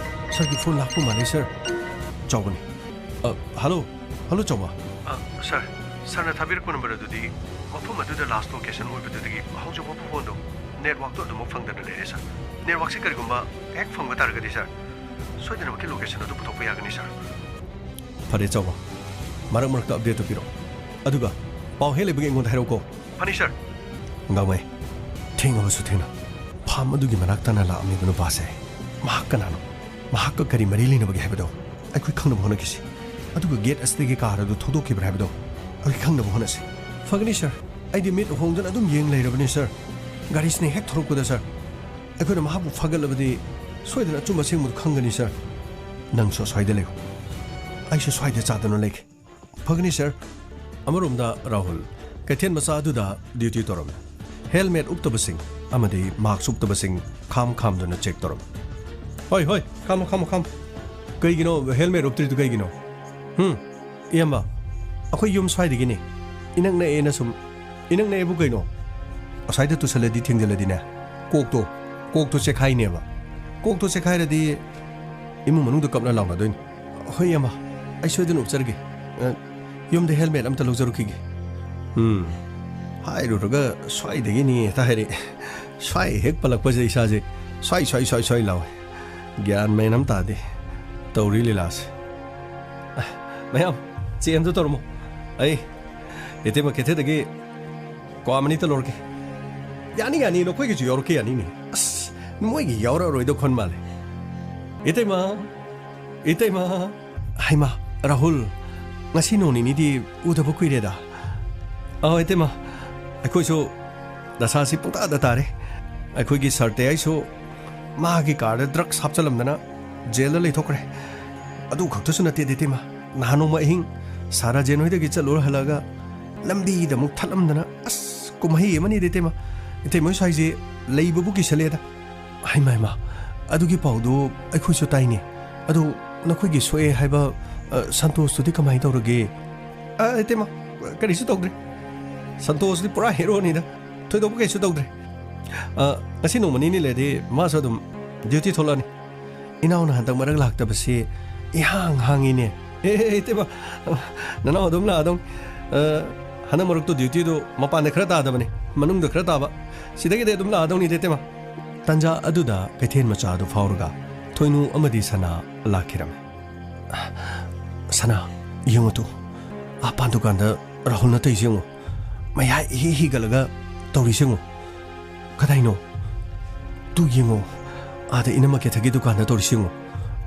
ꯁꯥꯔꯒꯤ ꯐꯣꯟ ꯂꯥꯛꯄ ꯃꯥꯜꯂꯦ, ꯁꯥꯔ꯫ ꯆꯥꯎꯕꯅꯤ꯫ ꯑ, ꯍꯜꯂꯣ, ꯍꯜꯂꯣ, ꯆꯥꯎꯕ꯫ ꯑ, ꯁꯥꯔ, ꯁꯥꯔꯅ ꯊꯥꯕꯤꯔꯛꯄ ꯅꯝꯕꯔ ꯑꯗꯨꯗꯤ ꯃꯐꯝ ꯑꯗꯨꯗ ꯂꯥꯁ ꯂꯣꯀꯦꯁꯟ ꯑꯣꯏꯕꯗꯨꯗꯒꯤ ꯍꯧꯖꯤꯛ ꯐꯥꯎꯕ ꯐꯣꯟꯗꯣ ꯅꯦꯠꯋꯥꯛꯇꯣ ꯑꯗꯨꯃꯛ ꯐꯪꯗꯅ ꯂꯩꯔꯦ, ꯁꯥꯔ꯫ ꯅꯦꯠꯋꯥꯛꯁꯤ ꯀꯔꯤꯒꯨꯝꯕ ꯍꯦꯛ ꯐꯪꯕ ꯇꯥꯔꯒꯗꯤ, ꯁꯥꯔ, ꯁꯣꯏꯗꯅꯃꯛꯀꯤ ꯂꯣꯀꯦꯁꯟ ꯑꯗꯨ ꯄꯨꯊꯣꯛꯄ ꯌꯥꯒꯅꯤ, ꯁꯥꯔ꯫ ꯐꯔꯦ, ꯆꯥꯎꯕ꯫ ꯃꯔꯛ ꯃꯔꯛꯇ ꯑꯞꯗꯦꯠꯇꯨ ꯄꯤꯔꯛꯑꯣ꯫ ꯑꯗꯨꯒ ꯄꯥꯎ ꯍꯦꯛ ꯂꯩꯕꯒ ꯑꯩꯉꯣꯟꯗ ꯍꯥꯏꯔꯛꯎꯀꯣ꯫ ꯐꯅꯤ, ꯁꯥꯔ꯫ ꯒꯥꯡꯃꯩ, ꯊꯦꯡꯉꯕꯁꯨ ꯊꯦꯡꯅ ꯐꯥꯝ ꯑꯗꯨꯒꯤ ꯃꯅꯥꯛ ꯇꯥꯅ ꯂꯥꯛꯑꯝꯃꯤꯕ ꯅꯨꯄꯥꯁꯦ ꯃꯍꯥꯛ ꯀꯅꯥꯅꯣ? ꯃꯍꯥꯛꯀ ꯀꯔꯤ ꯃꯔꯤ ꯂꯩꯅꯕꯒꯦ ꯍꯥꯏꯕꯗꯣ ꯑꯩꯈꯣꯏ ꯈꯪꯅꯕ ꯍꯣꯠꯅꯈꯤꯁꯤ꯫ ꯑꯗꯨꯒ ꯒꯦꯠ ꯑꯁꯤꯗꯒꯤ ꯀꯥꯔ ꯑꯗꯨ ꯊꯧꯗꯣꯛꯈꯤꯕ꯭ꯔꯥ ꯍꯥꯏꯕꯗꯣ ꯑꯩꯈꯣꯏ ꯈꯪꯅꯕ ꯍꯣꯠꯅꯁꯤ꯫ ꯐꯒꯅꯤ ꯁꯥꯔ, ꯑꯩꯗꯤ ꯃꯤꯠ ꯎꯍꯣꯡꯗꯅ ꯑꯗꯨꯝ ꯌꯦꯡ ꯂꯩꯔꯕꯅꯤ ꯁꯥꯔ꯫ ꯒꯥꯔꯤꯁꯤꯅ ꯍꯦꯛ ꯊꯧꯔꯛꯄꯗ ꯁꯥꯔ, ꯑꯩꯈꯣꯏꯅ ꯃꯍꯥꯛꯄꯨ ꯐꯥꯒꯠꯂꯕꯗꯤ ꯁꯣꯏꯗꯅ ꯑꯆꯨꯝꯕ ꯑꯁꯦꯡꯕꯗꯨ ꯈꯪꯒꯅꯤ ꯁꯥꯔ꯫ ꯅꯪꯁꯨ ꯑꯁ꯭ꯋꯥꯏꯗ ꯂꯩꯌꯨ, ꯑꯩꯁꯨ ꯁ꯭ꯋꯥꯏꯗ ꯆꯥꯗꯨꯅ ꯂꯩꯒꯦ꯫ ꯐꯒꯅꯤ ꯁꯥꯔ꯫ ꯑꯃꯔꯣꯝꯗ ꯔꯥꯍꯨꯜ ꯀꯩꯊꯦꯜ ꯃꯆꯥ ꯑꯗꯨꯗ ꯗ꯭ꯌꯨꯇꯤ ꯇꯧꯔꯝꯃꯤ꯫ ꯍꯦꯜꯃꯦꯠ ꯎꯞꯇꯕꯁꯤꯡ ꯑꯃꯗꯤ ꯃꯥꯛꯁ ꯎꯞꯇꯕꯁꯤꯡ ꯈꯥꯝ ꯈꯥꯝꯗꯨꯅ ꯆꯦꯛ ꯇꯧꯔꯝꯃꯤ꯫ ꯍꯣꯏ ꯍꯣꯏ, ꯈꯥꯝꯃꯣ ꯈꯥꯝꯃꯣ ꯈꯥꯝꯃꯣ꯫ ꯀꯩꯒꯤꯅꯣ ꯍꯦꯜꯃꯦꯠ ꯎꯞꯇ꯭ꯔꯤꯗꯨ ꯀꯩꯒꯤꯅꯣ? ꯍꯨꯝ? ꯏꯌꯥꯝꯕ, ꯑꯩꯈꯣꯏ ꯌꯨꯝ ꯁ꯭ꯋꯥꯏꯗꯒꯤꯅꯤ꯫ ꯏꯅꯛ ꯅꯛꯑꯦꯅ ꯁꯨꯝ꯫ ꯏꯅꯛ ꯅꯛꯑꯦꯕꯨ ꯀꯩꯅꯣ? ꯑꯁ꯭ꯋꯥꯏꯗ ꯇꯨꯁꯜꯂꯗꯤ ꯊꯦꯡꯖꯤꯜꯂꯗꯤꯅꯦ, ꯀꯣꯛꯇꯣ, ꯀꯣꯛꯇꯣ ꯆꯦꯛꯈꯥꯏꯅꯦꯕ꯫ ꯀꯣꯛꯇꯣ ꯆꯦꯛꯈꯥꯏꯔꯗꯤ ꯏꯃꯨꯡ ꯃꯅꯨꯡꯗ ꯀꯞꯅ ꯂꯥꯎꯅꯗꯣꯏꯅꯤ꯫ ꯍꯣꯏ ꯏꯌꯥꯝꯕ, ꯑꯩ ꯁꯣꯏꯗꯅ ꯎꯞꯆꯔꯒꯦ꯫ ꯑ, ꯌꯨꯝꯗ ꯍꯦꯜꯃꯦꯠ ꯑꯝꯇ ꯂꯧꯖꯔꯨꯈꯤꯒꯦ꯫ ꯎꯝ, ꯍꯥꯏꯔꯨꯔꯒ ꯁ꯭ꯋꯥꯏꯗꯒꯤꯅꯤ ꯍꯦꯛꯇ ꯍꯥꯏꯔꯛꯑꯦ꯫ ꯁ꯭ꯋꯥꯏ ꯍꯦꯛ ꯄꯜꯂꯛꯄꯁꯦ ꯏꯁꯥꯁꯦ ꯁ꯭ꯋꯥꯏ, ꯁ꯭ꯋꯥꯏ, ꯁ꯭ꯋꯥꯏ, ꯁ꯭ꯋꯥꯏ ꯂꯥꯎꯋꯦ꯫ ꯒ꯭ꯌꯥꯟ ꯃꯦꯟ ꯑꯃ ꯇꯥꯗꯦ ꯇꯧꯔꯤ ꯂꯤꯂꯥꯁꯦ꯫ ꯑ, ꯃꯌꯥꯝ, ꯆꯦ ꯑꯝꯇ ꯇꯧꯔꯝꯃꯣ꯫ ꯑꯩ ꯏꯇꯩꯃ ꯀꯩꯊꯦꯜꯗꯒꯤ ꯀ꯭ꯋꯥ ꯑꯃꯅꯤꯇ ꯂꯧꯔꯛꯀꯦ꯫ ꯌꯥꯅꯤ, ꯌꯥꯅꯤ, ꯅꯈꯣꯏꯒꯤꯁꯨ ꯌꯥꯎꯔꯛꯀꯦ, ꯌꯥꯅꯤꯅꯦ꯫ ꯑꯁ, ꯃꯣꯏꯒꯤ ꯌꯥꯎꯔꯛꯑꯔꯣꯏꯗꯧ ꯈꯟ ꯃꯥꯜꯂꯦ꯫ ꯏꯇꯩꯃ, ꯏꯇꯩꯃ꯫ ꯍꯩꯃꯥ, ꯔꯥꯍꯨꯜ, ꯉꯁꯤ ꯅꯣꯡ ꯅꯤꯅꯤꯗꯤ ꯎꯗꯕ ꯀꯨꯏꯔꯦꯗ꯫ ꯑꯧ, ꯏꯇꯩꯃ, ꯑꯩꯈꯣꯏꯁꯨ ꯗꯁꯥꯁꯤ ꯄꯨꯡꯇꯥꯗ ꯇꯥꯔꯦ꯫ ꯑꯩꯈꯣꯏꯒꯤ ꯁꯥꯔ ꯇꯌꯥꯏꯁꯨ ꯃꯥꯒꯤ ꯀꯥꯔꯗ ꯗ꯭ꯔꯒꯁ ꯍꯥꯞꯆꯜꯂꯝꯗꯅ ꯖꯦꯜꯗ ꯂꯩꯊꯣꯛꯈ꯭ꯔꯦ꯫ ꯑꯗꯨ ꯈꯛꯇꯁꯨ ꯅꯠꯇꯦ, ꯏꯇꯩꯃ, ꯅꯍꯥꯟ ꯅꯣꯡꯃ ꯑꯍꯤꯡ ꯁꯥꯔ ꯔꯥꯖꯦꯟ ꯍꯣꯏꯗꯒꯤ ꯆꯠꯂꯨꯔ ꯍꯜꯂꯛꯑꯒ ꯂꯝꯕꯤꯗ ꯑꯃꯨꯛ ꯊꯠꯂꯝꯗꯅ, ꯑꯁ, ꯀꯨꯝꯍꯩ ꯑꯃꯅꯤꯗ, ꯏꯇꯩꯃ꯫ ꯏꯇꯩꯃ ꯍꯣꯏ ꯁ꯭ꯋꯥꯏꯁꯦ ꯂꯩꯕꯕꯨ ꯀꯤꯁꯜꯂꯦꯗ꯫ ꯍꯩꯃꯥ, ꯍꯩꯃꯥ, ꯑꯗꯨꯒꯤ ꯄꯥꯎꯗꯨ ꯑꯩꯈꯣꯏꯁꯨ ꯇꯥꯏꯅꯦ꯫ ꯑꯗꯨ ꯅꯈꯣꯏꯒꯤ ꯁꯣꯛꯑꯦ ꯍꯥꯏꯕ, ꯑ, ꯁꯟꯇꯣꯁꯇꯨꯗꯤ ꯀꯃꯥꯏꯅ ꯇꯧꯔꯒꯦ? ꯑ, ꯏꯇꯩꯃ, ꯀꯔꯤꯁꯨ ꯇꯧꯗ꯭ꯔꯦ꯫ ꯁꯟꯇꯣꯁꯇꯤ ꯄꯨꯔꯥ ꯍꯦꯔꯣꯅꯤꯗ꯫ ꯊꯣꯏꯗꯣꯛꯄ ꯀꯩꯁꯨ ꯇꯧꯗ꯭ꯔꯦ꯫ ꯑ, ꯉꯁꯤ ꯅꯣꯡꯃ ꯅꯤꯅꯤ ꯂꯩꯔꯗꯤ ꯃꯥꯁꯨ ꯑꯗꯨꯝ ꯗ꯭ꯌꯨꯇꯤ ꯊꯣꯛꯂꯛꯑꯅꯤ꯫ ꯏꯅꯥꯎꯅ ꯍꯟꯗꯛ ꯃꯔꯛ ꯂꯥꯛꯇꯕꯁꯤ ꯏꯍꯥꯡ ꯍꯥꯡꯉꯤꯅꯦ꯫ ꯑꯦ, ꯑꯦ, ꯏꯇꯩꯃ, ꯅꯅꯥꯎ ꯑꯗꯨꯝ ꯂꯥꯛꯑꯗꯧꯅꯤ꯫ ꯑ, ꯍꯟꯗꯛ ꯃꯔꯛꯇꯣ ꯗ꯭ꯌꯨꯇꯤꯗꯣ ꯃꯄꯥꯟꯗ ꯈꯔ ꯇꯥꯗꯕꯅꯤ, ꯃꯅꯨꯡꯗ ꯈꯔ ꯇꯥꯕ꯫ ꯁꯤꯗꯒꯤꯗꯤ ꯑꯗꯨꯝ ꯂꯥꯛꯑꯗꯧꯅꯤꯗ, ꯏꯇꯩꯃ꯫ ꯇꯥꯟꯖꯥ ꯑꯗꯨꯗ ꯀꯩꯊꯦꯜ ꯃꯆꯥ ꯑꯗꯨ ꯐꯥꯎꯔꯒ ꯊꯣꯏꯅꯨ ꯑꯃꯗꯤ ꯁꯅꯥ ꯂꯥꯛꯈꯤꯔꯝꯃꯤ꯫ ꯁꯅꯥ, ꯌꯦꯡꯉꯨ ꯇꯨ, ꯑꯥ ꯄꯥꯟ ꯗꯨꯀꯥꯟꯗ ꯔꯥꯍꯨꯜꯅ ꯇꯧꯔꯤꯁꯦ ꯌꯦꯡꯉꯨ꯫ ꯃꯌꯥ ꯏꯍꯤ ꯍꯤꯒꯠꯂꯒ ꯇꯧꯔꯤꯁꯦ ꯌꯦꯡꯉꯨ꯫ ꯀꯗꯥꯏꯅꯣ? ꯇꯨ ꯌꯦꯡꯉꯣ, ꯑꯥꯗ ꯏꯅꯝꯃ ꯀꯦꯊꯒꯤ ꯗꯨꯀꯥꯟꯗ ꯇꯧꯔꯤꯁꯤ ꯌꯦꯡꯉꯣ꯫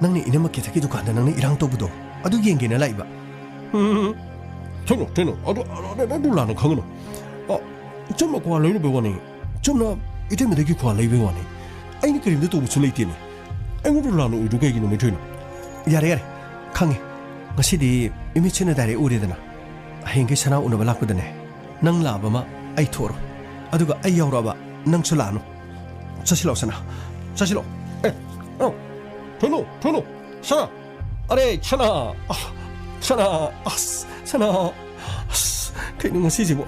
ꯅꯪꯅ ꯏꯅꯝꯃ ꯀꯦꯊꯠꯀꯤ ꯗꯨꯀꯥꯟꯗ ꯅꯪꯅ ꯏꯔꯥꯡ ꯇꯧꯕꯗꯣ, ꯑꯗꯨ ꯌꯦꯡꯒꯦꯅ ꯂꯥꯛꯏꯕ꯫ ꯎꯝ, ꯊꯣꯏꯅꯣ, ꯊꯣꯏꯅꯣ, ꯑꯗꯨ, ꯑꯗꯨ, ꯑꯗꯨ, ꯑꯗꯨ ꯂꯥꯟꯅ ꯈꯪꯒꯅꯨ꯫ ꯑ, ꯆꯝꯅ ꯀ꯭ꯋꯥ ꯂꯩꯔꯨꯕꯩ ꯋꯥꯅꯤ꯫ ꯆꯝꯅ ꯏꯇꯩꯃꯗꯒꯤ ꯀ꯭ꯋꯥ ꯂꯩꯕꯩ ꯋꯥꯅꯤ꯫ ꯑꯩꯅ ꯀꯔꯤꯝꯇ ꯇꯧꯕꯁꯨ ꯂꯩꯇꯦꯅꯦ꯫ ꯑꯩꯉꯣꯟꯗ ꯂꯥꯟꯅ ꯎꯔꯤꯗꯨ ꯀꯩꯒꯤꯅꯣ, ꯃꯦꯊꯣꯏꯅ? ꯌꯥꯔꯦ, ꯌꯥꯔꯦ, ꯈꯪꯉꯦ꯫ ꯉꯁꯤꯗꯤ ꯏꯃꯤꯠꯁꯤꯅ ꯗꯥꯏꯔꯦꯛ ꯎꯔꯦꯗꯅ꯫ ꯍꯌꯦꯡꯈꯩ ꯁꯅꯥ ꯎꯅꯕ ꯂꯥꯛꯄꯗꯅꯦ, ꯅꯪ ꯂꯥꯛꯑꯕ ꯑꯃ ꯑꯩ ꯊꯣꯛꯑꯔꯣꯏ꯫ ꯑꯗꯨꯒ ꯑꯩ ꯌꯥꯎꯔꯛꯑꯕ ꯅꯪꯁꯨ ꯂꯥꯛꯑꯅꯨ꯫ ꯆꯠꯁꯤꯜꯂꯛꯑꯣ, ꯁꯅꯥ꯫ ꯆꯠꯁꯤꯜꯂꯛꯑꯣ꯫ ꯑꯦ, ꯑꯧ, ꯊꯣꯏꯅꯣ, ꯊꯣꯏꯅꯣ, ꯁꯅꯥ꯫ ꯑꯔꯦ, ꯁꯅꯥ꯫ ꯑ, ꯁꯅꯥ꯫ ꯑꯁ, ꯁꯅꯥ꯫ ꯑꯁ, ꯀꯩꯅꯣ ꯉꯁꯤꯁꯤꯕꯣ?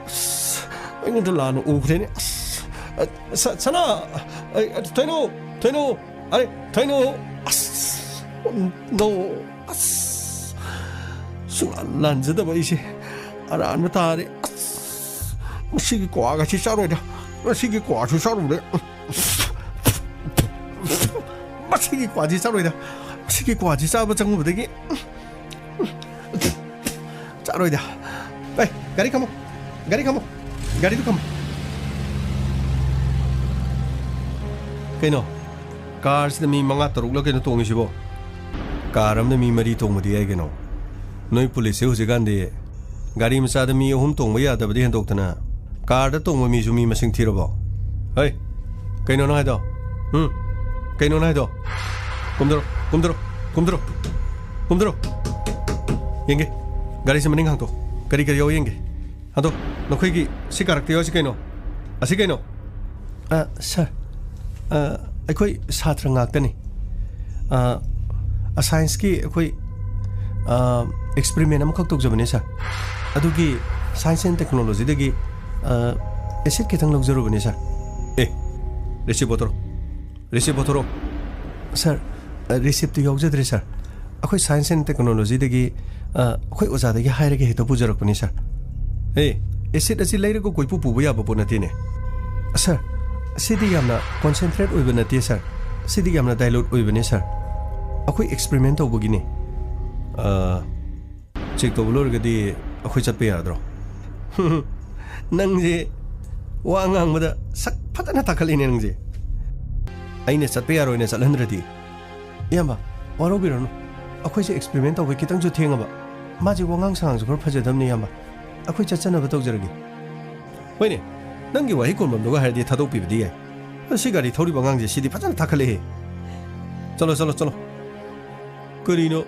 ꯑꯁ, ꯑꯩꯉꯣꯟꯗ ꯂꯥꯟꯅ ꯎꯈ꯭ꯔꯦꯅꯦ꯫ ꯑꯁ, ꯑ, ꯁ-, ꯁꯅꯥ꯫ ꯑ, ꯑ, ꯊꯣꯏꯅꯣ, ꯊꯣꯏꯅꯣ꯫ ꯑꯔꯦ, ꯊꯣꯏꯅꯣ꯫ ꯑꯁ, ꯅꯣ꯫ ꯑꯁ, ꯁꯨꯡꯂꯥꯟ ꯂꯥꯟꯖꯗꯕ ꯑꯩꯁꯦ ꯑꯔꯥꯟꯕ ꯇꯥꯔꯦ꯫ ꯑꯁ, ꯃꯁꯤꯒꯤ ꯀ꯭ꯋꯥꯒꯁꯤ ꯆꯥꯔꯣꯏꯗ꯫ ꯃꯁꯤꯒꯤ ꯀ꯭ꯋꯥꯁꯨ ꯆꯥꯔꯨꯔꯦ꯫ ꯃꯁꯤꯒꯤ ꯀ꯭ꯋꯥꯁꯤ ꯆꯥꯔꯣꯏꯗ꯫ ꯃꯁꯤꯒꯤ ꯀ꯭ꯋꯥꯁꯤ ꯆꯥꯕ ꯆꯪꯉꯨꯕꯗꯒꯤ ꯆꯥꯔꯣꯏꯗ꯫ ꯑꯦ, ꯒꯥꯔꯤ ꯈꯥꯝꯃꯣ꯫ ꯒꯥꯔꯤ ꯈꯥꯝꯃꯣ꯫ ꯒꯥꯔꯤꯗꯨ ꯈꯥꯝꯃꯣ꯫ ꯀꯩꯅꯣ? ꯀꯥꯔꯁꯤꯗ ꯃꯤ ꯃꯉꯥ ꯇꯔꯨꯛꯂ ꯀꯩꯅꯣ ꯇꯣꯡꯉꯤꯁꯤꯕꯣ? ꯀꯥꯔ ꯑꯃꯗ ꯃꯤ ꯃꯔꯤ ꯇꯣꯡꯕꯗꯤ ꯌꯥꯏ ꯀꯩꯅꯣ꯫ ꯅꯣꯏ ꯄꯨꯂꯤꯁꯁꯦ ꯍꯧꯖꯤꯛꯀꯥꯟꯗꯤ ꯒꯥꯔꯤ ꯃꯆꯥꯗ ꯃꯤ ꯑꯍꯨꯝ ꯇꯣꯡꯕ ꯌꯥꯗꯕꯗꯤ ꯍꯦꯟꯗꯣꯛꯇꯅ, ꯀꯥꯔꯗ ꯇꯣꯡꯕ ꯃꯤꯁꯨ ꯃꯤ ꯃꯁꯤꯡ ꯊꯤꯔꯕꯣ? ꯍꯩ, ꯀꯩꯅꯣ ꯅꯪ ꯍꯥꯏꯗꯣ? ꯎꯝ? ꯀꯩꯅꯣ ꯅꯪ ꯍꯥꯏꯗꯣ? ꯀꯨꯝꯗꯔꯣ, ꯀꯨꯝꯗꯔꯣ, ꯀꯨꯝꯗꯔꯣ, ꯀꯨꯝꯗꯔꯣ꯫ ꯌꯦꯡꯒꯦ꯫ ꯒꯥꯔꯤꯁꯦ ꯃꯅꯤꯡ ꯍꯥꯡꯇꯣ꯫ ꯀꯔꯤ ꯀꯔꯤ ꯌꯥꯎ ꯌꯦꯡꯒꯦ꯫ ꯑꯗꯣ, ꯅꯈꯣꯏꯒꯤ ꯁꯤ ꯀꯥꯔꯛꯇ ꯌꯥꯎꯔꯤꯁꯤ ꯀꯩꯅꯣ? ꯑꯁꯤ ꯀꯩꯅꯣ? ꯑ, ꯁꯥꯔ, ꯑ, ꯑꯩꯈꯣꯏ ꯁꯥꯇ꯭ꯔ ꯉꯥꯛꯇꯅꯤ꯫ ꯑ, ꯑ, ꯁꯥꯏꯟꯁꯀꯤ ꯑꯩꯈꯣꯏ, ꯑ, ꯑꯦꯛꯁꯄꯔꯤꯃꯦꯟ ꯑꯃꯈꯛ ꯇꯧꯖꯕꯅꯦ ꯁꯥꯔ꯫ ꯑꯗꯨꯒꯤ ꯁꯥꯏꯟꯁ ꯑꯦꯟ ꯇꯦꯛꯅꯣꯂꯣꯖꯤꯗꯒꯤ, ꯑ, ꯑꯦꯁꯤꯠ ꯈꯤꯇꯪ ꯂꯧꯖꯔꯨꯕꯅꯦ ꯁꯥꯔ꯫ ꯑꯦ, ꯔꯤꯁꯤꯞ ꯄꯣꯠꯊꯣꯔꯛꯑꯣ꯫ ꯔꯤꯁꯤꯞ ꯄꯣꯠꯊꯣꯔꯛꯑꯣ꯫ ꯁꯥꯔ, ꯑ, ꯔꯤꯁꯤꯞꯇꯨ ꯌꯥꯎꯖꯗ꯭ꯔꯦ ꯁꯥꯔ꯫ ꯑꯩꯈꯣꯏ ꯁꯥꯏꯟꯁ ꯑꯦꯟ ꯇꯦꯛꯅꯣꯂꯣꯖꯤꯗꯒꯤ, ꯑ, ꯑꯩꯈꯣꯏ ꯑꯣꯖꯥꯗꯒꯤ ꯍꯥꯏꯔꯒ ꯍꯦꯛꯇ ꯄꯨꯖꯔꯛꯄꯅꯤ ꯁꯥꯔ꯫ ꯑꯦ, ꯑꯦꯁꯤꯠ ꯑꯁꯤ ꯂꯩꯔꯒ ꯀꯣꯏꯄꯨ ꯄꯨꯕ ꯌꯥꯕ ꯄꯣꯠ ꯅꯠꯇꯦꯅꯦ꯫ ꯁꯥꯔ, ꯁꯤꯗꯤ ꯌꯥꯝꯅ ꯀꯣꯟꯁꯦꯟꯇ꯭ꯔꯦꯠ ꯑꯣꯏꯕ ꯅꯠꯇꯦ ꯁꯥꯔ꯫ ꯁꯤꯗꯤ ꯌꯥꯝꯅ ꯗꯥꯏꯂꯨꯠ ꯑꯣꯏꯕꯅꯦ ꯁꯥꯔ꯫ ꯑꯩꯈꯣꯏ ꯑꯦꯛꯁꯄꯔꯤꯃꯦꯟ ꯇꯧꯕꯒꯤꯅꯦ꯫ ꯑ, ꯆꯦꯛ ꯇꯧꯕ ꯂꯣꯏꯔꯒꯗꯤ ꯑꯩꯈꯣꯏ ꯆꯠꯄ ꯌꯥꯔꯗ꯭ꯔꯣ? ꯅꯪꯁꯦ ꯋꯥ ꯉꯥꯡꯕꯗ ꯁꯛ ꯐꯖꯅ ꯇꯥꯈꯠꯂꯤꯅꯦ ꯅꯪꯁꯦ꯫ ꯑꯩꯅ ꯆꯠꯄ ꯌꯥꯔꯣꯏꯅ ꯆꯠꯍꯟꯗ꯭ꯔꯗꯤ? ꯏꯌꯥꯝꯕ, ꯋꯥꯔꯧꯕꯤꯔꯅꯨ꯫ ꯑꯩꯈꯣꯏꯁꯦ ꯑꯦꯛꯁꯄꯔꯤꯃꯦꯟ ꯇꯧꯕꯩ ꯈꯤꯇꯪꯁꯨ ꯊꯦꯡꯉꯕ꯫ ꯃꯥꯁꯦ ꯋꯥꯉꯥꯡ ꯁꯉꯥꯡꯁꯨ ꯈꯔ ꯐꯖꯗꯕꯅꯦ, ꯏꯌꯥꯝꯕ꯫ ꯑꯩꯈꯣꯏ ꯆꯠꯆꯅꯕ ꯇꯧꯖꯔꯒꯦ꯫ ꯍꯣꯏꯅꯦ, ꯅꯪꯒꯤ ꯋꯥꯍꯩ ꯀꯣꯟꯐꯝꯗꯨꯒ ꯍꯥꯏꯔꯗꯤ ꯊꯥꯗꯣꯛꯄꯤꯕꯗꯤ ꯌꯥꯏ꯫ ꯑꯗꯣ ꯁꯤ ꯒꯥꯔꯤ ꯊꯧꯔꯤꯕ ꯑꯉꯥꯡꯁꯦ ꯁꯤꯗꯤ ꯐꯖꯅ ꯊꯥꯈꯠꯂꯦꯍꯦ꯫ ꯆꯠꯂꯣ, ꯆꯠꯂꯣ, ꯆꯠꯂꯣ꯫ ꯀꯔꯤꯅꯣ?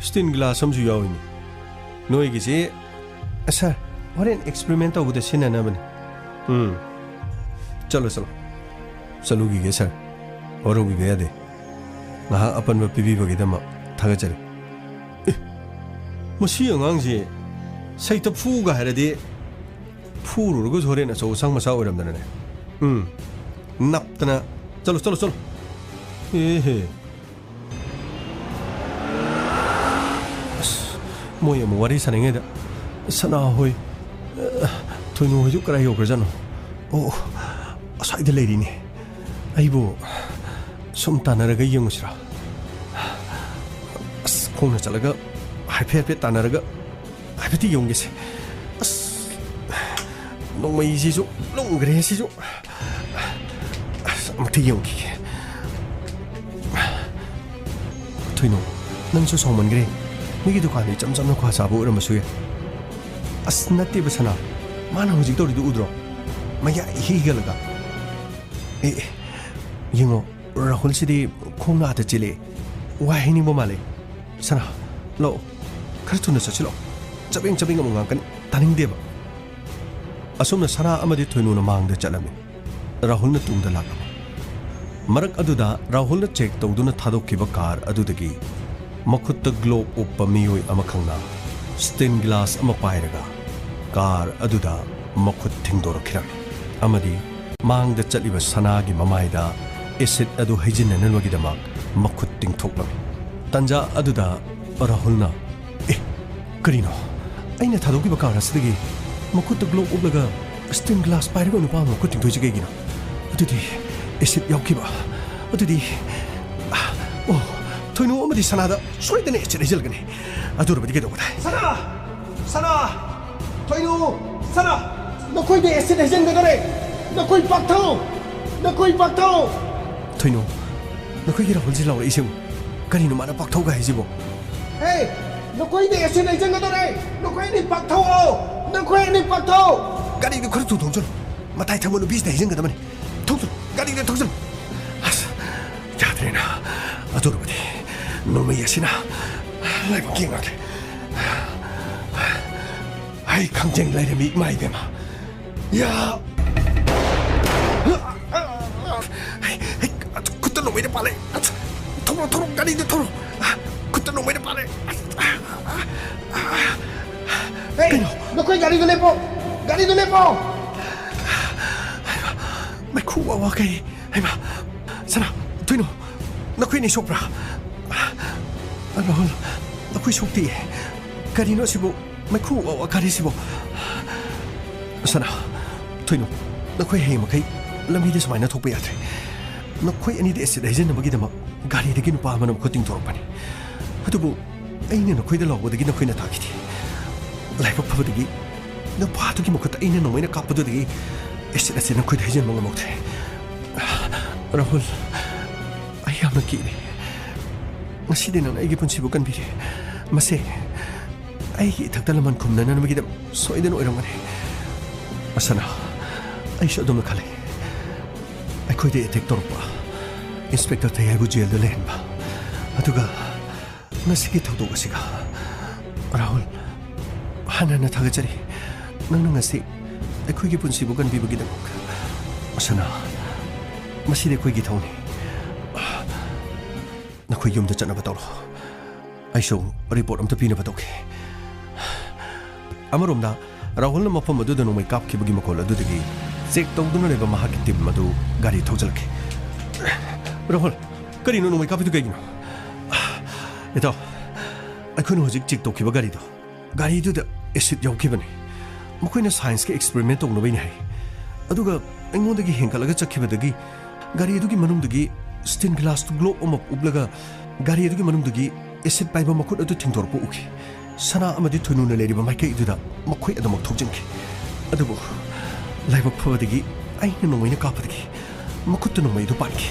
ꯁ꯭ꯇꯤꯟ ꯒ꯭ꯂꯥꯁ ꯑꯃꯁꯨ ꯌꯥꯎꯏꯅꯦ꯫ ꯅꯣꯏꯒꯤꯁꯤ, ꯁꯥꯔ, ꯍꯣꯔꯦꯟ ꯑꯦꯛꯁꯄꯔꯤꯃꯦꯟ ꯇꯧꯕꯗ ꯁꯤꯖꯤꯟꯅꯅꯕꯅꯤ꯫ ꯎꯝ꯫ ꯆꯠꯂꯣ, ꯆꯠꯂꯣ꯫ ꯆꯠꯂꯨꯈꯤꯒꯦ, ꯁꯥꯔ꯫ ꯋꯥꯔꯧꯕꯤꯕ ꯌꯥꯗꯦ꯫ ꯉꯥꯏꯍꯥꯛ ꯑꯄꯟꯕ ꯄꯤꯕꯤꯕꯒꯤꯗꯃꯛ ꯊꯥꯒꯠꯆꯔꯤ꯫ ꯑꯦ, ꯃꯁꯤ ꯑꯉꯥꯡꯁꯤ ꯁꯩꯇ ꯐꯨꯒ ꯍꯥꯏꯔꯗꯤ ꯐꯨꯔꯨꯔꯒꯁꯨ ꯍꯣꯔꯦꯟ ꯑꯆꯧ ꯑꯁꯥꯡ ꯃꯆꯥ ꯑꯣꯏꯔꯝꯗꯅꯅꯦ꯫ ꯎꯝ꯫ ꯅꯞꯇꯅ꯫ ꯆꯠꯂꯣ, ꯆꯠꯂꯣ, ꯆꯠꯂꯣ꯫ ꯑꯦꯍꯦ꯫ ꯑꯁ, ꯃꯣꯏ ꯑꯃꯨꯛ ꯋꯥꯔꯤ ꯁꯥꯟꯅꯉꯩꯗ ꯁꯅꯥ ꯍꯣꯏ, ꯑ, ꯊꯣꯏꯅꯨ ꯍꯣꯏꯁꯨ ꯀꯗꯥꯏ ꯌꯧꯈ꯭ꯔꯖꯥꯠꯅꯣ? ꯑꯣ, ꯑꯁ꯭ꯋꯥꯏꯗ ꯂꯩꯔꯤꯅꯦ꯫ ꯑꯩꯕꯨ ꯁꯨꯝ ꯇꯥꯟꯅꯔꯒ ꯌꯦꯡꯉꯨꯁꯤꯔꯥ? ꯑꯁ, ꯈꯣꯡꯅ ꯆꯠꯂꯒ ꯍꯥꯏꯐꯦꯠ ꯍꯥꯏꯐꯦꯠ ꯇꯥꯟꯅꯔꯒ ꯍꯥꯏꯐꯦꯠꯇꯤ ꯌꯦꯡꯒꯦꯁꯦ꯫ ꯑꯁ, ꯅꯣꯡꯃꯩꯁꯤꯁꯨ ꯂꯨꯝꯈ꯭ꯔꯦ ꯁꯤꯁꯨ꯫ ꯑꯁ, ꯑꯃꯨꯛꯇ ꯌꯦꯡꯈꯤꯒꯦ꯫ ꯊꯣꯏꯅꯨ, ꯅꯪꯁꯨ ꯁꯥꯎꯃꯟꯈ꯭ꯔꯦ꯫ ꯃꯤꯒꯤ ꯗꯨꯀꯥꯟꯗ ꯏꯆꯝ ꯆꯝꯅ ꯈ꯭ꯋꯥ ꯆꯥꯕ ꯑꯣꯏꯔꯝꯕꯁꯨ ꯌꯥꯏ꯫ ꯑꯁ, ꯅꯠꯇꯦꯕ ꯁꯅꯥ, ꯃꯥꯅ ꯍꯧꯖꯤꯛ ꯇꯧꯔꯤꯗꯨ ꯎꯗ꯭ꯔꯣ? ꯃꯌꯥꯏ ꯏꯍꯤ ꯍꯤꯒꯠꯂꯒ꯫ ꯑꯦ, ꯑꯦ, ꯌꯦꯡꯉꯣ, ꯔꯥꯍꯨꯜꯁꯤꯗꯤ ꯈꯣꯡꯅ ꯑꯥꯗ ꯆꯦꯜꯂꯛꯑꯦ꯫ ꯋꯥ ꯍꯥꯏꯅꯤꯡꯕ ꯃꯥꯜꯂꯦ꯫ ꯁꯅꯥ, ꯂꯥꯛꯑꯣ, ꯈꯔ ꯊꯨꯅ ꯆꯠꯁꯤꯜꯂꯛꯑꯣ꯫ ꯆꯕꯦꯡ ꯆꯕꯦꯡ ꯑꯃꯨꯛ ꯉꯥꯡꯀꯅꯤ, ꯇꯥꯅꯤꯡꯗꯦꯕ꯫ ꯑꯁꯨꯝꯅ ꯁꯅꯥ ꯑꯃꯗꯤ ꯊꯣꯏꯅꯨꯅ ꯃꯥꯡꯗ ꯆꯠꯂꯝꯃꯤ꯫ ꯔꯥꯍꯨꯜꯅ ꯇꯨꯡꯗ ꯂꯥꯛꯂꯝꯃꯤ꯫ ꯃꯔꯛ ꯑꯗꯨꯗ ꯔꯥꯍꯨꯜꯅ ꯆꯦꯛ ꯇꯧꯗꯨꯅ ꯊꯥꯗꯣꯛꯈꯤꯕ ꯀꯥꯔ ꯑꯗꯨꯗꯒꯤ ꯃꯈꯨꯠꯇ ꯒ꯭ꯂꯣꯕ ꯎꯞꯄ ꯃꯤꯑꯣꯏ ꯑꯃꯈꯛꯅ ꯁ꯭ꯇꯤꯟ ꯒ꯭ꯂꯥꯁ ꯑꯃ ꯄꯥꯏꯔꯒ ꯀꯥꯔ ꯑꯗꯨꯗ ꯃꯈꯨꯠ ꯊꯤꯡꯗꯣꯔꯛꯈꯤꯔꯝꯃꯤ ꯑꯃꯗꯤ ꯃꯥꯡꯗ ꯆꯠꯂꯤꯕ ꯁꯅꯥꯒꯤ ꯃꯃꯥꯏꯗ ꯑꯦꯁꯤꯗ ꯑꯗꯨ ꯍꯩꯖꯤꯟꯅꯅꯕꯒꯤꯗꯃꯛ ꯃꯈꯨꯠ ꯇꯤꯡꯊꯣꯛꯂꯝꯃꯤ꯫ ꯇꯥꯟꯖꯥ ꯑꯗꯨꯗ ꯔꯥꯍꯨꯜꯅ, "ꯑꯦ, ꯀꯔꯤꯅꯣ? ꯑꯩꯅ ꯊꯥꯗꯣꯛꯈꯤꯕ ꯀꯥꯔ ꯑꯁꯤꯗꯒꯤ ꯃꯈꯨꯠꯇ ꯒ꯭ꯂꯣꯕ ꯎꯞꯂꯒ ꯁ꯭ꯇꯤꯟ ꯒ꯭ꯂꯥꯁ ꯄꯥꯏꯔꯒ ꯅꯨꯄꯥ ꯑꯃ ꯃꯈꯨꯠ ꯇꯤꯡꯊꯣꯛꯏꯁꯤ ꯀꯩꯒꯤꯅꯣ? ꯑꯗꯨꯗꯤ ꯑꯦꯁꯤꯗ ꯌꯥꯎꯈꯤꯕ꯫ ꯑꯗꯨꯗꯤ, ꯑꯣ, ꯊꯣꯏꯅꯨ ꯑꯃꯗꯤ ꯁꯅꯥꯗ ꯁꯣꯏꯗꯅ ꯑꯦꯁꯤꯗ ꯍꯩꯖꯤꯜꯂꯒꯅꯤ꯫ ꯑꯗꯨ ꯑꯣꯏꯔꯕꯗꯤ ꯀꯩꯗꯧꯒꯗꯥꯏ?" "ꯁꯅꯥ! ꯁꯅꯥ! ꯊꯣꯏꯅꯨ! ꯁꯅꯥ! ꯅꯈꯣꯏꯗ ꯑꯦꯁꯤꯗ ꯍꯩꯖꯤꯟꯒꯗꯧꯔꯦ! ꯅꯈꯣꯏ ꯄꯥꯛꯊꯧ! ꯅꯈꯣꯏ ꯄꯥꯛꯊꯧ!" "ꯊꯣꯏꯅꯨ, ꯅꯈꯣꯏꯒꯤ ꯔꯥꯍꯨꯜꯁꯤ ꯂꯥꯎꯔꯛꯏꯁꯤꯕꯨ ꯀꯔꯤꯅꯣ ꯃꯥꯅ ꯄꯥꯛꯊꯧꯒ ꯍꯥꯏꯁꯤꯕꯣ?" "ꯍꯦ! ꯅꯈꯣꯏꯗ ꯑꯦꯁꯤꯗ ꯍꯩꯖꯤꯟꯒꯗꯧꯔꯦ! ꯅꯈꯣꯏ ꯑꯅꯤ ꯄꯥꯛꯊꯧꯑꯣ! ꯅꯈꯣꯏ ꯑꯅꯤ ꯄꯥꯛꯊꯧ!" "ꯒꯥꯔꯤꯗꯨ ꯈꯔ ꯊꯨ ꯊꯧꯖꯤꯜꯂꯨ꯫ ꯃꯇꯥꯏ ꯊꯪꯕ ꯅꯨꯄꯤꯁꯤꯗ ꯍꯩꯖꯤꯟꯒꯗꯕꯅꯤ꯫ ꯊꯧꯖꯤꯜꯂꯨ, ꯒꯥꯔꯤꯗ ꯊꯧꯖꯤꯜꯂꯨ꯫" ꯑꯁ, ꯌꯥꯗ꯭ꯔꯦꯅ꯫ ꯑꯗꯨꯔꯕꯗꯤ ꯅꯣꯡꯃꯩ ꯑꯁꯤꯅ ꯂꯥꯏꯕꯛ ꯌꯦꯡꯉꯒꯦ꯫ ꯑꯩ ꯈꯪꯖꯦꯡ ꯂꯩꯔꯝꯃꯤ, ꯏꯃꯥ ꯏꯕꯦꯝꯃ꯫ ꯌꯥ! ꯍꯩ, ꯍꯩ, ꯈꯨꯠꯇ ꯅꯣꯡꯃꯩꯅ ꯄꯥꯜꯂꯦ꯫ ꯊꯧꯔꯣ, ꯊꯧꯔꯣ, ꯒꯥꯔꯤꯗ ꯊꯧꯔꯣ꯫ ꯈꯨꯠꯇ ꯅꯣꯡꯃꯩꯅ ꯄꯥꯜꯂꯦ꯫ ꯍꯦ, ꯀꯩꯅꯣ? ꯅꯈꯣꯏ ꯒꯥꯔꯤꯗꯨ ꯂꯦꯞꯄꯣ! ꯒꯥꯔꯤꯗꯨ ꯂꯦꯞꯄꯣ! ꯃꯩꯈꯨ ꯋꯥ ꯋꯥ ꯀꯩ? ꯍꯩꯃꯥ! ꯁꯅꯥ, ꯊꯣꯏꯅꯨ, ꯅꯈꯣꯏ ꯑꯅꯤ ꯁꯣꯛꯄ꯭ꯔꯥ? ꯔꯥꯍꯨꯜ, ꯑꯩꯈꯣꯏ ꯁꯣꯛꯇꯦ꯫ ꯀꯔꯤꯅꯣ ꯑꯁꯤꯕꯨ? ꯃꯩꯈꯨ ꯋꯥ ꯋꯥ ꯀꯥꯔꯤꯁꯤꯕꯨ? ꯁꯅꯥ, ꯊꯣꯏꯅꯨ, ꯅꯈꯣꯏ ꯍꯌꯦꯡ ꯃꯈꯩ ꯂꯝꯕꯤꯗ ꯁꯨꯃꯥꯏꯅ ꯊꯣꯛꯄ ꯌꯥꯗ꯭ꯔꯦ꯫ ꯅꯈꯣꯏ ꯑꯅꯤꯗ ꯑꯦꯁꯤꯗ ꯍꯩꯖꯤꯟꯅꯕꯒꯤꯗꯃꯛ ꯒꯥꯔꯤꯗꯒꯤ ꯅꯨꯄꯥ ꯑꯃꯅ ꯃꯈꯨꯠ ꯇꯤꯡꯊꯣꯔꯛꯄꯅꯤ꯫ ꯑꯗꯨꯕꯨ ꯑꯩꯅ ꯅꯈꯣꯏꯗ ꯂꯥꯎꯕꯗꯒꯤ ꯅꯈꯣꯏꯅ ꯇꯥꯈꯤꯗꯦ꯫ ꯂꯥꯏꯕꯛ ꯐꯕꯗꯒꯤ ꯅꯨꯄꯥꯗꯨꯒꯤ ꯃꯈꯨꯠꯇ ꯑꯩꯅ ꯅꯣꯡꯃꯩꯅ ꯀꯥꯞꯄꯗꯨꯗꯒꯤ ꯑꯦꯁꯤꯗ ꯑꯁꯤ ꯅꯈꯣꯏꯗ ꯍꯩꯖꯤꯟꯕ ꯉꯝꯍꯧꯗ꯭ꯔꯦ꯫ ꯔꯥꯍꯨꯜ, ꯑꯩ ꯌꯥꯝꯅ ꯀꯤꯔꯦ꯫ ꯉꯁꯤꯗꯤ ꯅꯪꯅ ꯑꯩꯒꯤ ꯄꯨꯟꯁꯤꯕꯨ ꯀꯟꯕꯤꯔꯦ꯫ ꯃꯁꯦ ꯑꯩꯒꯤ ꯏꯊꯛꯇ ꯂꯃꯟ ꯈꯨꯝꯅꯅꯕꯒꯤꯗꯃꯛ ꯁꯣꯏꯗꯅ ꯑꯣꯏꯔꯝꯒꯅꯤ꯫ ꯑꯁꯅꯥ, ꯑꯩꯁꯨ ꯑꯗꯨꯝꯅ ꯈꯜꯂꯤ꯫ ꯑꯩꯈꯣꯏꯗ ꯑꯦꯇꯦꯛ ꯇꯧꯔꯛꯄ ꯏꯟꯁꯄꯦꯛꯇꯔ ꯊꯩꯍꯥꯏꯕꯨ ꯖꯦꯜꯗ ꯂꯩꯍꯟꯕ, ꯑꯗꯨꯒ ꯉꯁꯤꯒꯤ ꯊꯧꯗꯣꯛ ꯑꯁꯤꯒ, ꯔꯥꯍꯨꯜ, ꯍꯟꯅ ꯍꯟꯅ ꯊꯥꯒꯠꯆꯔꯤ꯫ ꯅꯪꯅ ꯉꯁꯤ ꯑꯩꯈꯣꯏꯒꯤ ꯄꯨꯟꯁꯤꯕꯨ ꯀꯟꯕꯤꯕꯒꯤꯗꯃꯛ꯫ ꯑꯁꯅꯥ, ꯃꯁꯤꯗꯤ ꯑꯩꯈꯣꯏꯒꯤ ꯊꯧꯅꯤ꯫ ꯅꯈꯣꯏ ꯌꯨꯝꯗ ꯆꯠꯅꯕ ꯇꯧꯔꯣ꯫ ꯑꯩꯁꯨ ꯔꯤꯄꯣꯔꯠ ꯑꯝꯇ ꯄꯤꯅꯕ ꯇꯧꯈꯤ꯫ ꯑꯃꯔꯣꯝꯗ, ꯔꯥꯍꯨꯜꯅ ꯃꯐꯝ ꯑꯗꯨꯗ ꯅꯣꯡꯃꯩ ꯀꯥꯞꯈꯤꯕꯒꯤ ꯃꯈꯣꯜ ꯑꯗꯨꯗꯒꯤ ꯆꯦꯛ ꯇꯧꯗꯨꯅ ꯂꯩꯕ ꯃꯍꯥꯛꯀꯤ ꯇꯤꯝ ꯑꯗꯨ ꯒꯥꯔꯤ ꯊꯧꯖꯤꯜꯂꯛꯈꯤ꯫ "ꯔꯥꯍꯨꯜ, ꯀꯔꯤꯅꯣ ꯅꯣꯡꯃꯩ ꯀꯥꯞꯄꯤꯗꯨ ꯀꯩꯒꯤꯅꯣ?" "ꯏꯇꯥꯎ, ꯑꯩꯈꯣꯏꯅ ꯍꯧꯖꯤꯛ ꯆꯦꯛ ꯇꯧꯈꯤꯕ ꯒꯥꯔꯤꯗꯣ, ꯒꯥꯔꯤꯗꯨꯗ ꯑꯦꯁꯤꯗ ꯌꯥꯎꯈꯤꯕꯅꯤ꯫ ꯃꯈꯣꯏꯅ ꯁꯥꯏꯟꯁꯀꯤ ꯑꯦꯛꯁꯄꯦꯔꯤꯃꯦꯟ ꯇꯧꯅꯕꯩꯅꯤ ꯍꯥꯏ꯫ ꯑꯗꯨꯒ ꯑꯩꯉꯣꯟꯗꯒꯤ ꯍꯦꯟꯒꯠꯂꯒ ꯆꯠꯈꯤꯕꯗꯒꯤ ꯒꯥꯔꯤ ꯑꯗꯨꯒꯤ ꯃꯅꯨꯡꯗꯒꯤ ꯁ꯭ꯇꯤꯟ ꯒ꯭ꯂꯥꯁ ꯒ꯭ꯂꯣꯕ ꯑꯃ ꯎꯞꯂꯒ ꯒꯥꯔꯤ ꯑꯗꯨꯒꯤ ꯃꯅꯨꯡꯗꯒꯤ ꯑꯦꯁꯤꯗ ꯄꯥꯏꯕ ꯃꯈꯨꯠ ꯑꯗꯨ ꯊꯤꯡꯗꯣꯔꯛꯄ ꯎꯈꯤ꯫ ꯁꯅꯥ ꯑꯃꯗꯤ ꯊꯣꯏꯅꯨꯅ ꯂꯩꯔꯤꯕ ꯃꯥꯏꯀꯩ ꯑꯗꯨꯗ ꯃꯈꯣꯏ ꯑꯗꯨꯃꯛ ꯊꯧꯖꯤꯟꯈꯤ꯫ ꯑꯗꯨꯕꯨ ꯂꯥꯏꯕꯛ ꯐꯕꯗꯒꯤ ꯑꯩꯅ ꯅꯣꯡꯃꯩꯅ ꯀꯥꯞꯄꯗꯒꯤ ꯃꯈꯨꯠꯇ ꯅꯣꯡꯃꯩ ꯑꯗꯨ ꯄꯥꯟꯈꯤ꯫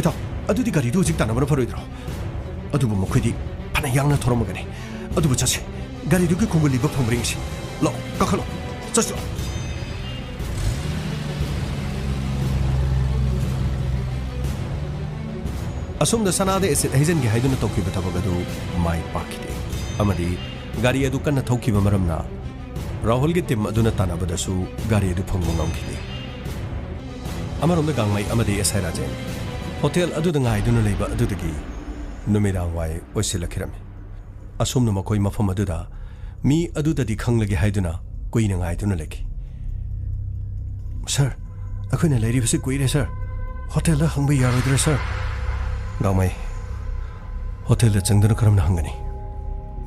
ꯏꯇꯥꯎ, ꯑꯗꯨꯗꯤ ꯒꯥꯔꯤꯗꯨ ꯍꯧꯖꯤꯛ ꯇꯥꯟꯅꯕꯅ ꯐꯔꯣꯏꯗ꯭ꯔꯣ? ꯑꯗꯨꯕꯨ ꯃꯈꯣꯏꯗꯤ ꯐꯅ ꯌꯥꯡꯅ ꯊꯧꯔꯝꯃꯒꯅꯤ꯫ ꯑꯗꯨꯕꯨ ꯆꯠꯁꯤ, ꯒꯥꯔꯤꯗꯨꯒꯤ ꯈꯣꯡꯒꯨꯜ ꯂꯤꯕ ꯐꯪꯕ꯭ꯔꯥ ꯌꯦꯡꯁꯤ꯫ ꯂꯥꯛꯑꯣ, ꯀꯥꯈꯠꯂꯣ, ꯆꯠꯁꯤ ꯂꯥꯛꯑꯣ꯫" ꯑꯁꯣꯝꯗ ꯁꯅꯥꯗ ꯑꯦꯁꯤꯗ ꯍꯩꯖꯤꯟꯒꯦ ꯍꯥꯏꯗꯨꯅ ꯇꯧꯈꯤꯕ ꯊꯕꯛ ꯑꯗꯨ ꯃꯥꯏ ꯄꯥꯛꯈꯤꯗꯦ, ꯑꯃꯗꯤ ꯒꯥꯔꯤ ꯑꯗꯨ ꯀꯟꯅ ꯊꯧꯈꯤꯕ ꯃꯔꯝꯅ ꯔꯥꯍꯨꯜꯒꯤ ꯇꯤꯝ ꯑꯗꯨꯅ ꯇꯥꯟꯅꯕꯗꯁꯨ ꯒꯥꯔꯤ ꯑꯗꯨ ꯐꯪꯕ ꯉꯝꯈꯤꯗꯦ꯫ ꯑꯃꯔꯣꯝꯗ ꯒꯥꯡꯃꯩ ꯑꯃꯗꯤ ꯑꯦꯁ ꯑꯥꯏ ꯔꯥꯖꯦꯟ ꯍꯣꯇꯦꯜ ꯑꯗꯨꯗ ꯉꯥꯏꯗꯨꯅ ꯂꯩꯕ ꯑꯗꯨꯗꯒꯤ ꯅꯨꯃꯤꯗꯥꯡ ꯋꯥꯏ ꯑꯣꯏꯁꯤꯜꯂꯛꯈꯤꯔꯝꯃꯤ꯫ ꯑꯁꯣꯝꯅ ꯃꯈꯣꯏ ꯃꯐꯝ ꯑꯗꯨꯗ ꯃꯤ ꯑꯗꯨꯗꯗꯤ ꯈꯪꯂꯒꯦ ꯍꯥꯏꯗꯨꯅ ꯀꯨꯏꯅ ꯉꯥꯏꯗꯨꯅ ꯂꯩꯈꯤ꯫ "ꯁꯥꯔ, ꯑꯩꯈꯣꯏꯅ ꯂꯩꯔꯤꯕꯁꯤ ꯀꯨꯏꯔꯦ, ꯁꯥꯔ꯫ ꯍꯣꯇꯦꯜꯗ ꯍꯪꯕ ꯌꯥꯔꯣꯏꯗ꯭ꯔꯥ, ꯁꯥꯔ?" ꯒꯥꯡꯃꯩ, "ꯍꯣꯇꯦꯜꯗ ꯆꯪꯗꯨꯅ ꯀꯔꯝꯅ ꯍꯪꯒꯅꯤ?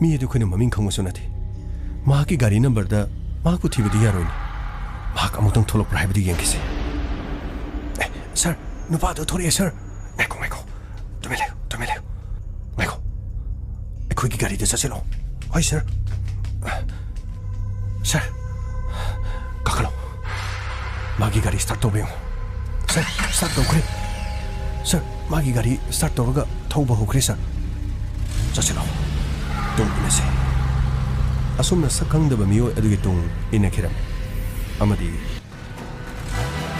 ꯃꯤ ꯑꯗꯨ ꯑꯩꯈꯣꯏꯅ ꯃꯃꯤꯡ ꯈꯪꯕꯁꯨ ꯅꯠꯇꯦ꯫ ꯃꯍꯥꯛꯀꯤ ꯒꯥꯔꯤ ꯅꯝꯕꯔꯗ ꯃꯍꯥꯛꯄꯨ ꯊꯤꯕꯗꯤ ꯌꯥꯔꯣꯏꯅꯦ꯫ ꯃꯍꯥꯛ ꯑꯃꯨꯛꯇꯪ ꯊꯣꯛꯂꯛꯄ꯭ꯔꯥ ꯍꯥꯏꯕꯗꯨ ꯌꯦꯡꯈꯤꯁꯦ꯫ ꯑꯦ, ꯁꯥꯔ, ꯅꯨꯄꯥ ꯑꯗꯨ ꯊꯣꯔꯛꯑꯦ, ꯁꯥꯔ꯫ ꯉꯥꯏꯈꯣ, ꯉꯥꯏꯈꯣ꯫ ꯇꯨꯃꯤꯟ ꯂꯩꯌꯨ, ꯇꯨꯃꯤꯟ ꯂꯩꯌꯨ꯫ ꯉꯥꯏꯈꯣ꯫ ꯑꯩꯈꯣꯏꯒꯤ ꯒꯥꯔꯤꯗ ꯆꯠꯁꯤꯜꯂꯣ꯫" "ꯍꯣꯏ, ꯁꯥꯔ꯫" "ꯁꯥꯔ, ꯀꯥꯈꯠꯂꯣ꯫ ꯃꯥꯒꯤ ꯒꯥꯔꯤ ꯁ꯭ꯇꯥꯔꯠ ꯇꯧꯕ ꯌꯦꯡꯉꯣ꯫ ꯁꯥꯔ, ꯁ꯭ꯇꯥꯔꯠ ꯇꯧꯈ꯭ꯔꯦ꯫ ꯁꯥꯔ, ꯃꯥꯒꯤ ꯒꯥꯔꯤ ꯁ꯭ꯇꯥꯔꯠ ꯇꯧꯔꯒ ꯊꯧꯕ ꯍꯧꯈ꯭ꯔꯦ, ꯁꯥꯔ꯫ ꯆꯠꯁꯤꯜꯂꯣ꯫ ꯇꯨꯡ ꯏꯟꯅꯁꯤ꯫" ꯑꯁꯨꯝꯅ ꯁꯛ ꯈꯪꯗꯕ ꯃꯤꯑꯣꯏ ꯑꯗꯨꯒꯤ ꯇꯨꯡ ꯏꯟꯅꯈꯤꯔꯝꯃꯤ꯫ ꯑꯃꯗꯤ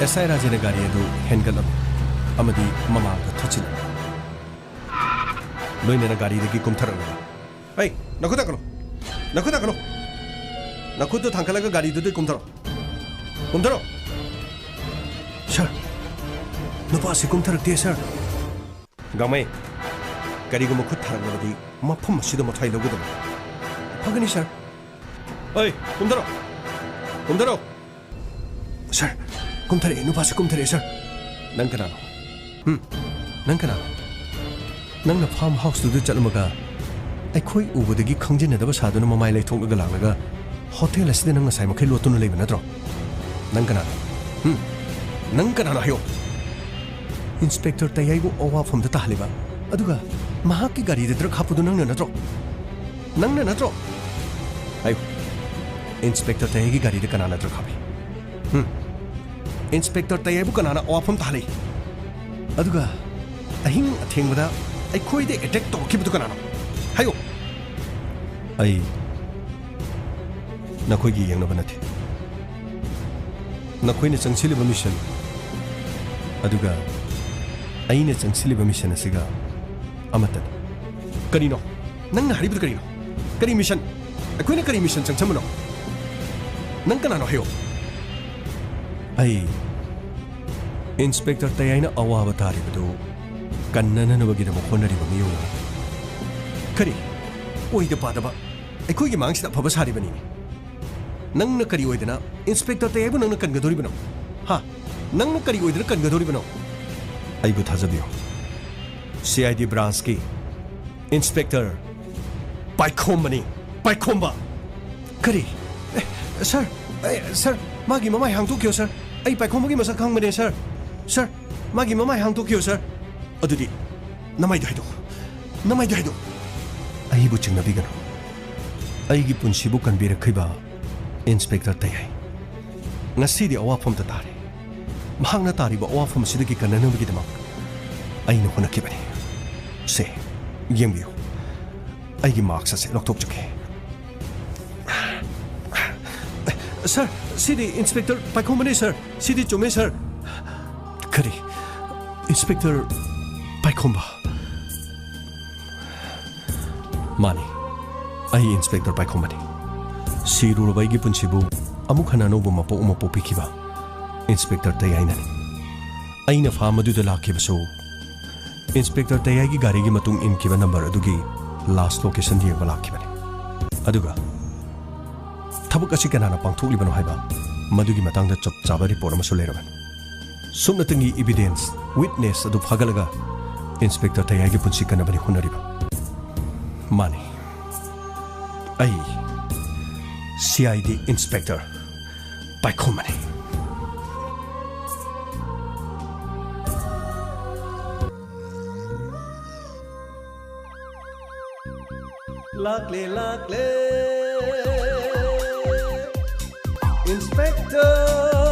ꯑꯦꯁ ꯑꯥꯏ ꯔꯥꯖꯦꯅ ꯒꯥꯔꯤ ꯑꯗꯨ ꯍꯦꯟꯒꯠꯂꯝꯃꯤ ꯑꯃꯗꯤ ꯃꯃꯥꯡꯗ ꯊꯠꯆꯤꯜꯂꯝꯃꯤ꯫ ꯂꯣꯏꯅꯅ ꯒꯥꯔꯤꯗꯒꯤ ꯀꯨꯝꯊꯔꯛꯂꯒ, "ꯑꯩ, ꯅꯈꯨꯠ ꯊꯥꯡꯒꯠꯂꯣ! ꯅꯈꯨꯠ ꯊꯥꯡꯒꯠꯂꯣ! ꯅꯈꯨꯠꯇꯨ ꯊꯥꯡꯒꯠꯂꯒ ꯒꯥꯔꯤꯗꯨꯗꯒꯤ ꯀꯨꯝꯊꯔꯣ꯫ ꯀꯨꯝꯊꯔꯣ!" "ꯁꯥꯔ, ꯅꯨꯄꯥꯁꯤ ꯀꯨꯝꯊꯔꯛꯇꯦ, ꯁꯥꯔ꯫" "ꯒꯥꯡꯃꯩ, ꯀꯔꯤꯒꯨꯝꯕ ꯈꯨꯠ ꯊꯥꯔꯛꯂꯕꯗꯤ ꯃꯐꯝ ꯑꯁꯤꯗ ꯃꯊ꯭ꯋꯥꯏ ꯂꯧꯒꯗꯕꯅꯤ꯫ ꯐꯒꯅꯤ, ꯁꯥꯔ꯫ ꯑꯩ, ꯀꯨꯝꯊꯔꯣ꯫ ꯀꯨꯝꯊꯔꯣ꯫ ꯁꯥꯔ, ꯀꯨꯝꯊꯔꯛꯑꯦ, ꯅꯨꯄꯥꯁꯦ ꯀꯨꯝꯊꯔꯛꯑꯦ, ꯁꯥꯔ꯫ ꯅꯪ ꯀꯅꯥꯅꯣ? ꯍꯨꯝ? ꯅꯪ ꯀꯅꯥꯅꯣ? ꯅꯪꯅ ꯐꯥꯔꯝ ꯍꯥꯎꯁꯇꯨꯗ ꯆꯠꯂꯝꯃꯒ ꯑꯩꯈꯣꯏ ꯎꯕꯗꯒꯤ ꯈꯪꯖꯤꯟꯅꯗꯕ ꯁꯥꯗꯨꯅ ꯃꯃꯥꯏ ꯂꯩꯊꯣꯛꯂꯒ ꯂꯥꯛꯂꯒ ꯍꯣꯇꯦꯜ ꯑꯁꯤꯗ ꯅꯪ ꯉꯁꯥꯏ ꯃꯈꯩ ꯂꯣꯠꯇꯨꯅ ꯂꯩꯕ ꯅꯠꯇ꯭ꯔꯣ? ꯅꯪ ꯀꯅꯥꯅꯣ? ꯍꯨꯝ? ꯅꯪ ꯀꯅꯥꯅꯣ ꯍꯥꯏꯌꯣ? ꯏꯟꯁꯄꯦꯛꯇꯔ ꯇꯌꯥꯏꯕꯨ ꯑꯋꯥꯐꯝꯗ ꯇꯥꯍꯜꯂꯤꯕ, ꯑꯗꯨꯒ ꯃꯍꯥꯛꯀꯤ ꯒꯥꯔꯤꯗ ꯗ꯭ꯔꯒ ꯍꯥꯞꯄꯗꯨ ꯅꯪꯅ ꯅꯠꯇ꯭ꯔꯣ? ꯅꯪꯅ ꯅꯠꯇ꯭ꯔꯣ? ꯍꯥꯏꯌꯨ, ꯏꯟꯁꯄꯦꯛꯇꯔ ꯇꯌꯥꯏꯒꯤ ꯒꯥꯔꯤꯗ ꯀꯅꯥꯅ ꯗ꯭ꯔꯒ ꯍꯥꯞꯄꯤ? ꯍꯨꯝ? ꯏꯟꯁꯄꯦꯛꯇꯔ ꯇꯌꯥꯏꯕꯨ ꯀꯅꯥꯅ ꯑꯋꯥꯐꯝ ꯇꯥꯍꯜꯂꯤ? ꯑꯗꯨꯒ ꯑꯍꯤꯡ ꯑꯊꯦꯡꯕꯗ ꯑꯩꯈꯣꯏꯗ ꯑꯦꯇꯦꯛ ꯇꯧꯔꯛꯈꯤꯕꯗꯨ ꯀꯅꯥꯅꯣ? ꯍꯥꯏꯌꯨ꯫ ꯑꯩ ꯅꯈꯣꯏꯒꯤ ꯌꯦꯡꯅꯕ ꯅꯠꯇꯦ꯫ ꯅꯈꯣꯏꯅ ꯆꯪꯁꯤꯜꯂꯤꯕ ꯃꯤꯁꯟ ꯑꯗꯨꯒ ꯑꯩꯅ ꯆꯪꯁꯤꯜꯂꯤꯕ ꯃꯤꯁꯟ ꯑꯁꯤꯒ ꯑꯃꯠꯇꯅꯤ꯫ ꯀꯔꯤꯅꯣ? ꯅꯪꯅ ꯍꯥꯏꯔꯤꯕꯗꯨ ꯀꯔꯤꯅꯣ? ꯀꯔꯤ ꯃꯤꯁꯟ? ꯑꯩꯈꯣꯏꯅ ꯀꯔꯤ ꯃꯤꯁꯟ ꯆꯪꯁꯟꯕꯅꯣ? ꯅꯪ ꯀꯅꯥꯅꯣ ꯍꯥꯏꯌꯣ? ꯑꯩ ꯏꯟꯁꯄꯦꯛꯇꯔ ꯇꯌꯥꯏꯅ ꯑꯋꯥꯕ ꯇꯥꯔꯤꯕꯗꯨ ꯀꯟꯅꯅꯅꯕꯒꯤꯗꯃꯛ ꯍꯣꯠꯅꯔꯤꯕ ꯃꯤꯑꯣꯏ ꯑꯃꯅꯤ꯫ ꯀꯔꯤ? ꯑꯣꯏꯗ ꯄꯥꯗꯕ! ꯑꯩꯈꯣꯏꯒꯤ ꯃꯥꯡꯁꯤꯗ ꯑꯐꯕ ꯁꯥꯔꯤꯕꯅꯤꯅꯦ꯫ ꯅꯪꯅ ꯀꯔꯤ ꯑꯣꯏꯗꯅ ꯏꯟꯁꯄꯦꯛꯇꯔ ꯇꯌꯥꯏꯕꯨ ꯅꯪꯅ ꯀꯟꯒꯗꯧꯔꯤꯕꯅꯣ? ꯍꯥ? ꯅꯪꯅ ꯀꯔꯤ ꯑꯣꯏꯗꯅ ꯀꯟꯒꯗꯧꯔꯤꯕꯅꯣ? ꯑꯩꯕꯨ ꯊꯥꯖꯕꯤꯌꯨ꯫ C I D ꯕ꯭ꯔꯥꯟꯁꯀꯤ inspector ꯄꯥꯏꯈꯣꯝꯕꯅꯤ꯫ ꯄꯥꯏꯈꯣꯝꯕ! ꯀꯔꯤ? ꯑꯦ, ꯁꯥꯔ, ꯑꯦ, ꯁꯥꯔ, ꯃꯥꯒꯤ ꯃꯃꯥꯏ ꯍꯥꯡꯗꯣꯛꯈꯤꯌꯣ, ꯁꯥꯔ꯫ ꯑꯩ ꯄꯥꯏꯈꯣꯝꯕꯒꯤ ꯃꯁꯛ ꯈꯪꯕꯅꯦ, ꯁꯥꯔ꯫ ꯁꯥꯔ, ꯃꯥꯒꯤ ꯃꯃꯥꯏ ꯍꯥꯡꯗꯣꯛꯈꯤꯌꯣ, ꯁꯥꯔ꯫ ꯑꯗꯨꯗꯤ ꯅꯃꯥꯏꯗꯣ ꯍꯥꯏꯗꯣꯛꯎ꯫ ꯅꯃꯥꯏꯗꯣ ꯍꯥꯏꯗꯣꯛꯎ꯫ ꯑꯩꯕꯨ ꯆꯤꯡꯅꯕꯤꯒꯅꯨ꯫ ꯑꯩꯒꯤ ꯄꯨꯟꯁꯤꯕꯨ ꯀꯟꯕꯤꯔꯛꯈꯤꯕ ꯏꯟꯁꯄꯦꯛꯇꯔ ꯇꯌꯥꯏ ꯉꯁꯤꯗꯤ ꯑꯋꯥꯐꯝꯗ ꯇꯥꯔꯦ꯫ ꯃꯍꯥꯛꯅ ꯇꯥꯔꯤꯕ ꯑꯋꯥꯐꯝ ꯑꯁꯤꯗꯒꯤ ꯀꯟꯅꯅꯕꯒꯤꯗꯃꯛ ꯑꯩꯅ ꯍꯣꯠꯅꯈꯤꯕꯅꯤ꯫ ꯁꯦ, ꯌꯦꯡꯕꯤꯌꯨ, ꯑꯩꯒꯤ ꯃꯥꯛꯁ ꯑꯁꯤ ꯂꯧꯊꯣꯛꯆꯒꯦ꯫ ꯁꯥꯔ, ꯁꯤꯗꯤ ꯏꯟꯁꯄꯦꯛꯇꯔ ꯄꯥꯏꯈꯣꯝꯕꯅꯤ, ꯁꯥꯔ꯫ ꯁꯤꯗꯤ ꯆꯨꯝꯃꯦ, ꯁꯥꯔ꯫ ꯀꯔꯤ? ꯏꯟꯁꯄꯦꯛꯇꯔ ꯄꯥꯏꯈꯣꯝꯕ? ꯃꯥꯅꯤ, ꯑꯩ ꯏꯟꯁꯄꯦꯛꯇꯔ ꯄꯥꯏꯈꯣꯝꯕꯅꯤ꯫ ꯁꯤꯔꯨꯔꯕ ꯑꯩꯒꯤ ꯄꯨꯟꯁꯤꯕꯨ ꯑꯃꯨꯛ ꯍꯟꯅ ꯑꯅꯧꯕ ꯃꯄꯣꯛ ꯑꯃ ꯄꯣꯛꯄꯤꯈꯤꯕ ꯏꯟꯁꯄꯦꯛꯇꯔ ꯇꯌꯥꯏꯅꯅꯤ꯫ ꯑꯩꯅ ꯐꯥꯝ ꯑꯗꯨꯗ ꯂꯥꯛꯈꯤꯕꯁꯨ ꯏꯟꯁꯄꯦꯛꯇꯔ ꯇꯌꯥꯏꯒꯤ ꯒꯥꯔꯤꯒꯤ ꯃꯇꯨꯡ ꯏꯟꯈꯤꯕ ꯅꯝꯕꯔ ꯑꯗꯨꯒꯤ ꯂꯥꯁ ꯂꯣꯀꯦꯁꯟ ꯌꯦꯡꯕ ꯂꯥꯛꯈꯤꯕꯅꯤ꯫ ꯑꯗꯨꯒ ꯊꯕꯛ ꯑꯁꯤ ꯀꯅꯥꯅ ꯄꯥꯡꯊꯣꯛꯂꯤꯕꯅꯣ ꯍꯥꯏꯕ ꯃꯗꯨꯒꯤ ꯃꯇꯥꯡꯗ ꯆꯞ ꯆꯥꯕ ꯔꯤꯄꯣꯔꯠ ꯑꯃꯁꯨ ꯂꯩꯔꯕꯅꯤ꯫ ꯁꯨꯞꯅꯇꯪꯒꯤ ꯏꯕꯤꯗꯦꯟꯁ, ꯋꯤꯠꯅꯦꯁ ꯑꯗꯨ ꯐꯥꯒꯠꯂꯒ ꯏꯟꯁꯄꯦꯛꯇꯔ ꯊꯌꯥꯏꯒꯤ ꯄꯨꯟꯁꯤ ꯀꯟꯅꯕꯅꯤ ꯍꯣꯠꯅꯔꯤꯕ꯫ ꯃꯥꯅꯤ, ꯑꯩ ꯁꯤ ꯑꯥꯏ ꯗꯤ ꯏꯟꯁꯄꯦꯛꯇꯔ ꯄꯥꯏꯈꯣꯝꯕꯅꯤ꯫ ꯂꯥꯛꯂꯦ, ꯂꯥꯛꯂꯦ, ꯏꯟꯁꯄꯦꯛꯇꯔ꯫